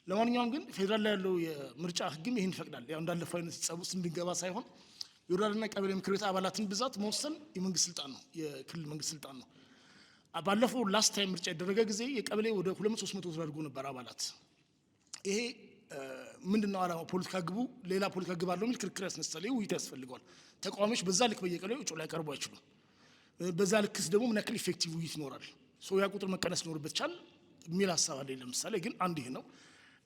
ለማንኛውም ግን ፌዴራል ላይ ያለው የምርጫ ህግም ይህን ይፈቅዳል። ያው እንዳለፈው አይነት ጸብ ውስጥ እንድንገባ ሳይሆን የወረዳና የቀበሌ ምክር ቤት አባላትን ብዛት መወሰን የመንግስት ስልጣን ነው፣ የክልል መንግስት ስልጣን ነው። ባለፈው last time ምርጫ ያደረገ ጊዜ የቀበሌ ወደ 200 300 ተደርጎ ነበር አባላት። ይሄ ምንድን ነው ዓላማው? ፖለቲካ ግቡ ሌላ ፖለቲካ ግብ አለው የሚል ክርክር ያስነሳል። ይህ ውይይት ያስፈልገዋል። ተቃዋሚዎች በዛ ልክ በየቀበሌው እጩ ላይ ቀርቡ አይችሉም። በዛ ልክስ ደግሞ ምን ያክል effective ውይይት ይኖራል? So ያ ቁጥር መቀነስ ይኖርበት ቻል የሚል ሀሳብ አለ። ለምሳሌ ግን አንድ ይሄ ነው።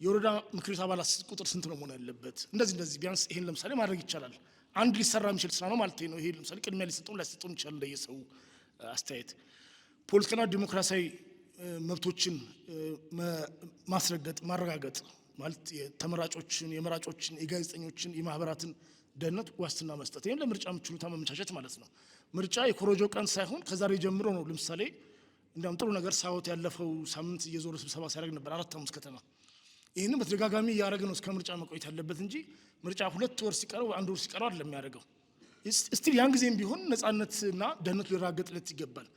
የወረዳ ምክር ቤት አባላት ቁጥር ስንት ነው መሆን ያለበት? እንደዚህ እንደዚህ ቢያንስ ይሄን ለምሳሌ ማድረግ ይቻላል። አንድ ሊሰራ የሚችል ስራ ነው ማለት ነው። ይሄ ለምሳሌ ቅድሚያ ሊሰጠውም ላይሰጠውም ይችላል እንደየሰው አስተያየት። ፖለቲካና ዲሞክራሲያዊ መብቶችን ማስረገጥ፣ ማረጋገጥ፣ ማለት የተመራጮችን፣ የመራጮችን፣ የጋዜጠኞችን፣ የማህበራትን ደህንነት ዋስትና መስጠት፣ ይህም ለምርጫ ምቹ ሁኔታ ማመቻቸት ማለት ነው። ምርጫ የኮረጆ ቀን ሳይሆን ከዛሬ ጀምሮ ነው። ለምሳሌ እንዲያውም ጥሩ ነገር ሳወት ያለፈው ሳምንት እየዞረ ስብሰባ ሲያደርግ ነበር አራት አምስት ከተማ። ይህንም በተደጋጋሚ እያደረገ ነው እስከ ምርጫ መቆየት ያለበት እንጂ ምርጫ 2 ወር ሲቀረው፣ አንድ ወር ሲቀረው አይደለም የሚያደርገው። Still ያን ጊዜም ቢሆን ነጻነትና ደህንነቱ ሊረጋገጥለት ይገባል።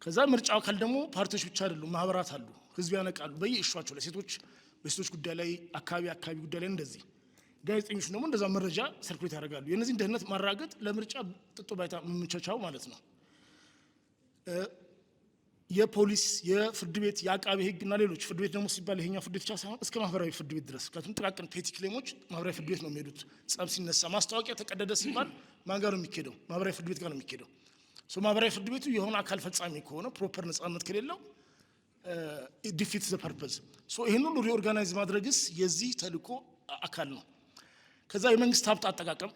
ከዛ ምርጫው አካል ደግሞ ፓርቲዎች ብቻ አይደሉም፣ ማህበራት አሉ፣ ህዝብ ያነቃሉ በየ issue ዋቸው ላይ፣ ሴቶች በሴቶች ጉዳይ ላይ፣ አካባቢ አካባቢ ጉዳይ ላይ እንደዚህ፣ ጋዜጠኞች ደግሞ እንደዛ መረጃ circulate ያደርጋሉ። የእነዚህን ደህንነት ማረጋገጥ ለምርጫ ጥጡሕ ባይታ መመቻቻው ማለት ነው። የፖሊስ፣ የፍርድ ቤት፣ የአቃቤ ሕግ እና ሌሎች፣ ፍርድ ቤት ደግሞ ሲባል ይሄኛው ፍርድ ቤት ብቻ ሳይሆን እስከ ማህበራዊ ፍርድ ቤት ድረስ፣ ምክንያቱም ጥቃቅን petty claim ኦች ማህበራዊ ፍርድ ቤት ነው የሚሄዱት። ጸብ ሲነሳ፣ ማስታወቂያ ተቀደደ ሲባል ማን ጋር ነው የሚኬደው? ማህበራዊ ፍርድ ቤት ጋር ነው የሚኬደው። So ማህበራዊ ፍርድ ቤቱ የሆነ አካል ፈጻሚ ከሆነ፣ proper ነጻነት ከሌለው defeat the purpose። So ይህን ሁሉ reorganize ማድረግስ የዚህ ተልእኮ አካል ነው። ከዛ የመንግስት ሀብት አጠቃቀም፣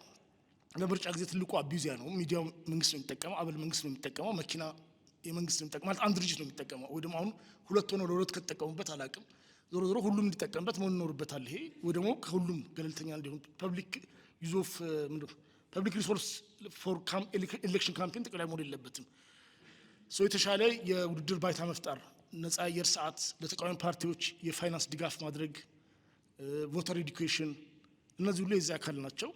ለምርጫ ጊዜ ትልቁ abuse ያ ነው። ሚዲያው መንግስት ነው የሚጠቀመው፣ አበል መንግስት ነው የሚጠቀመው፣ መኪና የመንግስት ነው የሚጠቀመው፣ ማለት አንድ ድርጅት ነው የሚጠቀመው። ወይ ደግሞ አሁን ሁለት ሆነው ለሁለት ከተጠቀሙበት አላውቅም። ዞሮ ዞሮ ሁሉም እንዲጠቀምበት መሆን ይኖርበታል። ይሄ ወይ ደግሞ ከሁሉም ገለልተኛ እንዲሆን public use of public resource for election campaign ጥቅም ላይ መሆን የለበትም። So የተሻለ የውድድር ባይታ መፍጠር፣ ነጻ አየር ሰዓት፣ ለተቃዋሚ ፓርቲዎች የፋይናንስ ድጋፍ ማድረግ፣ voter education፣ እነዚህ ሁሉ የዚህ አካል ናቸው።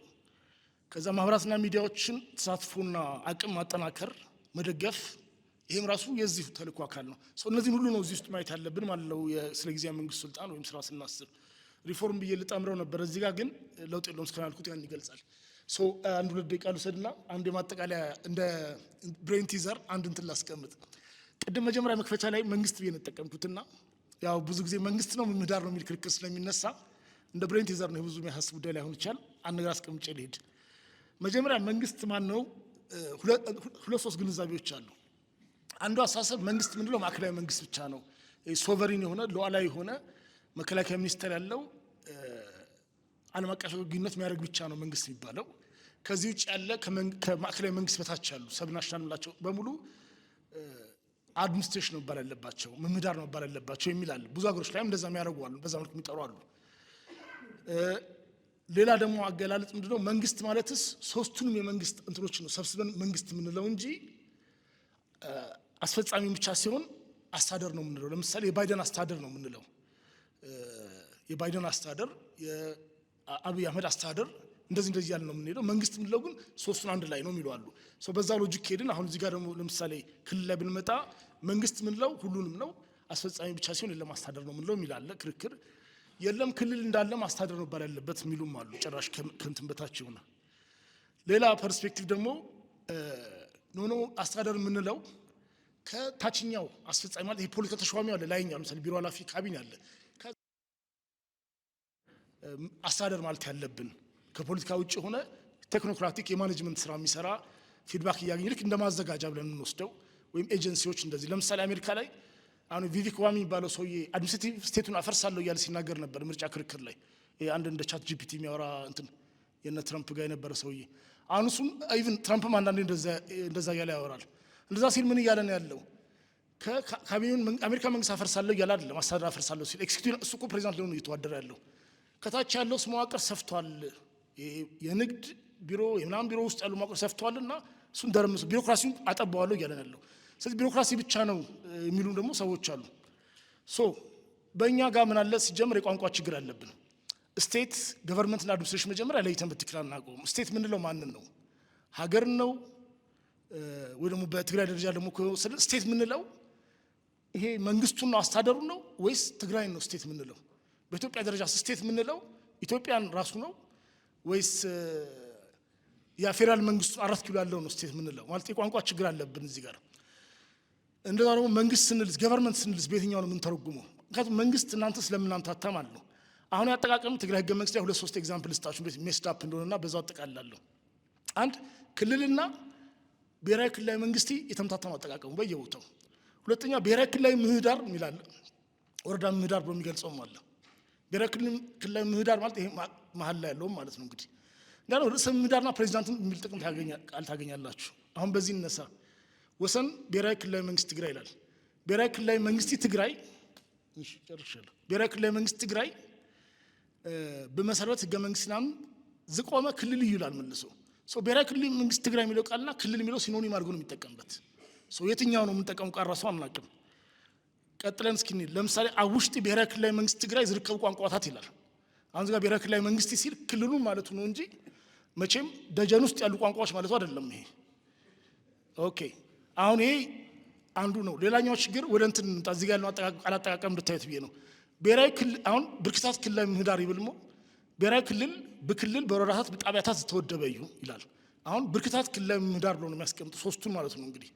ከዛ ማህበራትና ሚዲያዎችን ተሳትፎና አቅም ማጠናከር፣ መደገፍ፣ ይህም ራሱ የዚሁ ተልእኮ አካል ነው። እነዚህን ሁሉ ነው እዚህ ውስጥ ማየት ያለብን ማለት ነው። ስለ ጊዜያዊ መንግስት ስልጣን ወይም ስራ ስናስብ ሪፎርም ብዬ ልጠምረው ነበር። እዚህ ጋር ግን ለውጥ የለውም እስከናልኩት ያን ይገልጻል። So አንድ ሁለት ደቂቃ ልውሰድና አንድ የማጠቃለያ እንደ brain teaser አንድ እንትን ላስቀምጥ። ቅድም መጀመሪያ መክፈቻ ላይ መንግስት ብዬ ነው የተጠቀምኩትና ያው ብዙ ጊዜ መንግስት ነው ምህዳር ነው የሚል ክርክር ስለሚነሳ እንደ brain teaser ነው፣ ብዙ የሚያሳስብ ጉዳይ ላይሆን ይችላል። አንድ ነገር አስቀምጬ ልሄድ። መጀመሪያ መንግስት ማን ነው? ሁለት ሶስት ግንዛቤዎች አሉ። አንዱ አስተሳሰብ መንግስት ምንድነው? ማዕከላዊ መንግስት ብቻ ነው፣ sovereign የሆነ፣ ሉዓላዊ የሆነ፣ መከላከያ ሚኒስቴር ያለው፣ ዓለም አቀፍ ግንኙነት የሚያደርግ ብቻ ነው መንግስት የሚባለው። ከዚህ ውጭ ያለ ከማዕከላዊ መንግስት በታች ያሉ subnational የምንላቸው በሙሉ administration መባል ያለባቸው፣ ምህዳር መባል ያለባቸው የሚል አለ። ብዙ ሀገሮች ላይም እንደዛ የሚያደርጉ አሉ፣ በዛ መልኩ የሚጠሩ አሉ። ሌላ ደግሞ አገላለጽ ምንድነው? መንግስት ማለትስ ሶስቱንም የመንግስት እንትኖች ነው ሰብስበን መንግስት የምንለው እንጂ አስፈጻሚውን ብቻ ሲሆን አስተዳደር ነው የምንለው። ለምሳሌ የባይደን አስተዳደር ነው የምንለው። የባይደን አስተዳደር፣ የአብይ አህመድ አስተዳደር፣ እንደዚህ እንደዚህ ያለ ነው የምንሄደው። መንግስት የምንለው ግን ሶስቱን አንድ ላይ ነው የሚሉ አሉ። So በዛ logic ሄድን። አሁን እዚህ ጋር ደግሞ ለምሳሌ ክልል ላይ ብንመጣ መንግስት የምንለው ሁሉንም ነው፣ አስፈጻሚ ብቻ ሲሆን የለም አስተዳደር ነው የምንለው የሚል አለ ክርክር። የለም ክልል እንዳለ ማስተዳደር ነው መባል ያለበት የሚሉም አሉ። ጭራሽ ከእንትን በታች የሆነ ሌላ perspective ደግሞ no, አስተዳደር የምንለው ከታችኛው አስፈጻሚ ማለት የፖለቲካ ተሿሚ አለ፣ ላይኛው ለምሳሌ ቢሮ ኃላፊ፣ ካቢኔ አለ። አስተዳደር ማለት ያለብን ከፖለቲካ ውጭ የሆነ technocratic የ management ስራ የሚሰራ፣ feedback እያገኘ፣ ልክ እንደ ማዘጋጃ ብለን የምንወስደው ወይም ኤጀንሲዎች እንደዚህ። ለምሳሌ አሜሪካ ላይ አሁን ቪቪክ ዋሚ የሚባለው ሰውዬ administrative state ኡን አፈርሳለሁ እያለ ሲናገር ነበር ምርጫ ክርክር ላይ። አንድ እንደ ChatGPT የሚያወራ እንትን የነ ትረምፕ ጋር የነበረ ሰውዬ። አሁን እሱም even ትረምፕም አንዳንዴ እንደዛ እያለ ያወራል። እንደዛ ሲል ምን እያለ ነው ያለው? ካቢኔውን አሜሪካ መንግስት አፈርሳለሁ እያለ አይደለም። አስተዳደር አፈርሳለሁ ሲል executive፣ እሱ እኮ ፕሬዚዳንት ሊሆን እየተዋደረ ያለው፣ ከታች ያለው መዋቅር ሰፍቷል። የንግድ ቢሮ የምናምን ቢሮ ውስጥ ያሉ መዋቅር ሰፍቷል እና እሱን ደርምስ ቢሮክራሲውን አጠባዋለሁ እያለ ነው ያለው። ስለዚህ ቢሮክራሲ ብቻ ነው የሚሉ ደግሞ ሰዎች አሉ። So በእኛ ጋር ምን አለ፣ ሲጀምር የቋንቋ ችግር አለብን። State, government ና administration መጀመሪያ ለይተን በትክክል አናውቀውም። State ምንለው ማንን ነው? ሀገርን ነው ወይ? ደግሞ በትግራይ ደረጃ ደግሞ state ምንለው ይሄ መንግስቱን ነው፣ አስተዳደሩን ነው ወይስ ትግራይን ነው state ምንለው? በኢትዮጵያ ደረጃ state ምንለው ኢትዮጵያን ራሱ ነው ወይስ የፌዴራል መንግስቱ 4 ኪሎ ያለው ነው state ምንለው? ማለት የቋንቋ ችግር አለብን እዚህ ጋር። እንደዛ ደግሞ መንግስት ስንልስ፣ government ስንልስ በየትኛው ነው የምንተረጉመው? ምክንያቱም መንግስት እናንተ ስለምናምታታ ማለት ነው። አሁን ያጠቃቀም ትግራይ ህገ መንግስት ላይ ሁለት ሶስት example ልስጣችሁ እንዴት messed up እንደሆነና በዛው አጠቃልላለሁ። አንድ፣ ክልልና ብሔራዊ ክልላዊ መንግስት የተምታታ ነው አጠቃቀሙ በየቦታው። ሁለተኛ፣ ብሔራዊ ክልላዊ ምህዳር የሚላል፣ ወረዳ ምህዳር ብሎ የሚገልጸውም አለ። ብሔራዊ ክልላዊ ምህዳር ማለት ይሄ መሀል ላይ ያለውም ማለት ነው። እንግዲህ እንዳለው ርዕሰ ምህዳርና ፕሬዚዳንት የሚል ጥቅም ቃል ታገኛላችሁ። አሁን በዚህ እነሳ፣ ወሰን ብሔራዊ ክልላዊ መንግስት ትግራይ ይላል። ብሔራዊ ክልላዊ መንግስት ትግራይ፣ እሺ ጨርሻለሁ። ብሔራዊ ክልላዊ መንግስት ትግራይ በመሰረት ህገ መንግስት ምናምን ዝቆመ ክልል ይላል መልሶ። So ብሔራዊ ክልል መንግስት ትግራይ የሚለው ቃልና ክልል የሚለው synonym አድርጎ ነው የሚጠቀምበት። So የትኛው ነው የምንጠቀመው ቃል ራሱ አናውቅም። ቀጥለን እስኪ እንሂድ። ለምሳሌ ኣብ ውሽጢ ብሔራዊ ክልላዊ መንግስት ትግራይ ዝርከቡ ቋንቋታት ይላል። አሁን እዚህ ጋር ብሔራዊ ክልላዊ መንግስት ሲል ክልሉን ማለቱ ነው እንጂ መቼም ደጀን ውስጥ ያሉ ቋንቋዎች ማለቱ አይደለም። ይሄ okay። አሁን ይሄ አንዱ ነው። ሌላኛው ችግር ወደ እንትን እንምጣ። እዚህ ጋር ያለው ቃል አጠቃቀም እንድታዩት ብዬ ነው። ብሔራዊ ክልል አሁን ብርክታት ክልላዊ ምህዳር ይብልሞ ብሔራዊ ክልል ብክልል በወረዳታት ብጣቢያታት ዝተወደበ እዩ ይላል። አሁን ብርክታት ክልላዊ ምህዳር ብሎ ነው የሚያስቀምጡ ሶስቱን ማለት ነው። እንግዲህ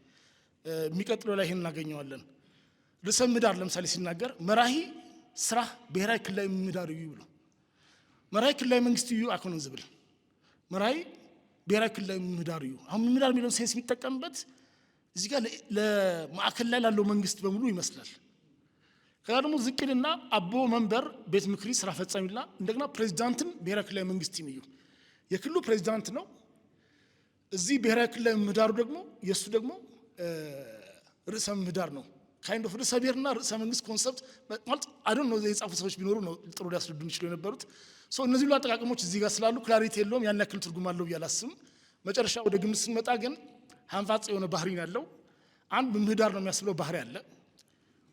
የሚቀጥለው ላይ ይሄን እናገኘዋለን። ርዕሰ ምህዳር ለምሳሌ ሲናገር መራሂ ስራሕ ብሔራዊ ክልላዊ ምህዳር እዩ ብሎ፣ መራሂ ክልላዊ መንግስት እዩ ኣይኮነን ዝብል፣ መራሂ ብሔራዊ ክልላዊ ምህዳር እዩ። አሁን ምህዳር የሚለውን sense የሚጠቀምበት እዚህ ጋር ለማዕከል ላይ ላለው መንግስት በሙሉ ይመስላል። ከዛ ደግሞ ዝቅልና አቦ መንበር ቤት ምክሪ ስራ ፈጻሚና እንደገና ፕሬዚዳንትም ብሔራዊ ክልላዊ መንግስት እዩ። የክልሉ ፕሬዚዳንት ነው። እዚህ ብሔራዊ ክልላዊ ምህዳሩ ደግሞ የእሱ ደግሞ ርዕሰ ምህዳር ነው። Kind of ርዕሰ ብሔርና ርዕሰ መንግስት concept ማለት I don't know፣ የጻፉ ሰዎች ቢኖሩ ነው ጥሩ ሊያስረዱ የሚችሉ የነበሩት። So እነዚህ ሁሉ አጠቃቀሞች እዚህ ጋር ስላሉ clarity የለውም። ያን ያክል ትርጉም አለው ብዬ አላስብም። መጨረሻ ወደ ግምት ስንመጣ ግን ሀንፋጽ የሆነ ባህሪ ነው ያለው። አንድ ምህዳር ነው የሚያስብለው ባህሪ አለ።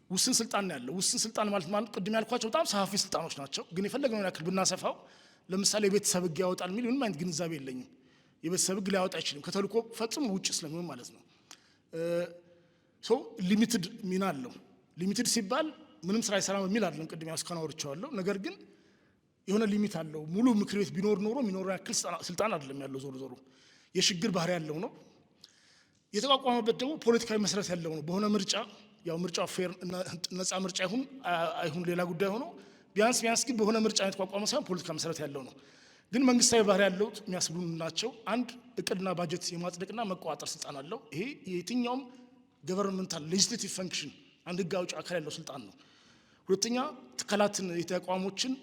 ውስን ስልጣን ነው ያለው። ውስን ስልጣን ማለት ቅድም ያልኳቸው በጣም ሰፋፊ ስልጣኖች ናቸው። ግን የፈለግነውን ያክል ብናሰፋው ለምሳሌ የቤተሰብ ሕግ ያወጣል የሚል ምንም አይነት ግንዛቤ የለኝም። የቤተሰብ ሕግ ሊያወጣ አይችልም ከተልእኮ ፈጽሞ ውጭ ስለሚሆን ማለት ነው። So limited ሚና አለው። Limited ሲባል ምንም ስራ አይሰራም የሚል አይደለም። ቅድም ያስካን አውርቼዋለሁ። ነገር ግን የሆነ limit አለው። ሙሉ ምክር ቤት ቢኖር ኖሮ የሚኖረው ያክል ስልጣን አይደለም ያለው። ዞሮ ዞሮ የሽግግር ባህሪ ያለው ነው። የተቋቋመበት ደግሞ ፖለቲካዊ መሰረት ያለው ነው። በሆነ ምርጫ፣ ያው ምርጫው fair ነፃ ምርጫ ይሁን አይሁን ሌላ ጉዳይ ሆኖ፣ ቢያንስ ቢያንስ ግን በሆነ ምርጫ የተቋቋመ ሳይሆን ፖለቲካ መሰረት ያለው ነው። ግን መንግስታዊ ባህሪ ያለው የሚያስብሉ ናቸው። አንድ፣ እቅድና ባጀት የማጽደቅና መቆጣጠር ስልጣን አለው። ይሄ የትኛውም governmental legislative function፣ አንድ ህግ አውጪ አካል ያለው ስልጣን ነው። ሁለተኛ፣ ትካላትን የተቋሞችን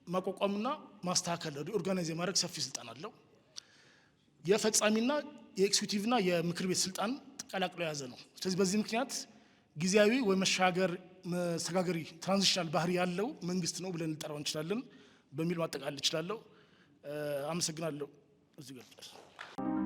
ማቋቋምና ማስተካከል፣ reorganize የማድረግ ሰፊ ስልጣን አለው። የፈጻሚና የ executive ና የምክር ቤት ስልጣን ቀላቅሎ የያዘ ነው። ስለዚህ በዚህ ምክንያት ጊዜያዊ ወይ መሸጋገሪ transitional ባህሪ ያለው መንግስት ነው ብለን ልንጠራው እንችላለን በሚል ማጠቃለል እችላለሁ። አመሰግናለሁ። እዚህ ጋር።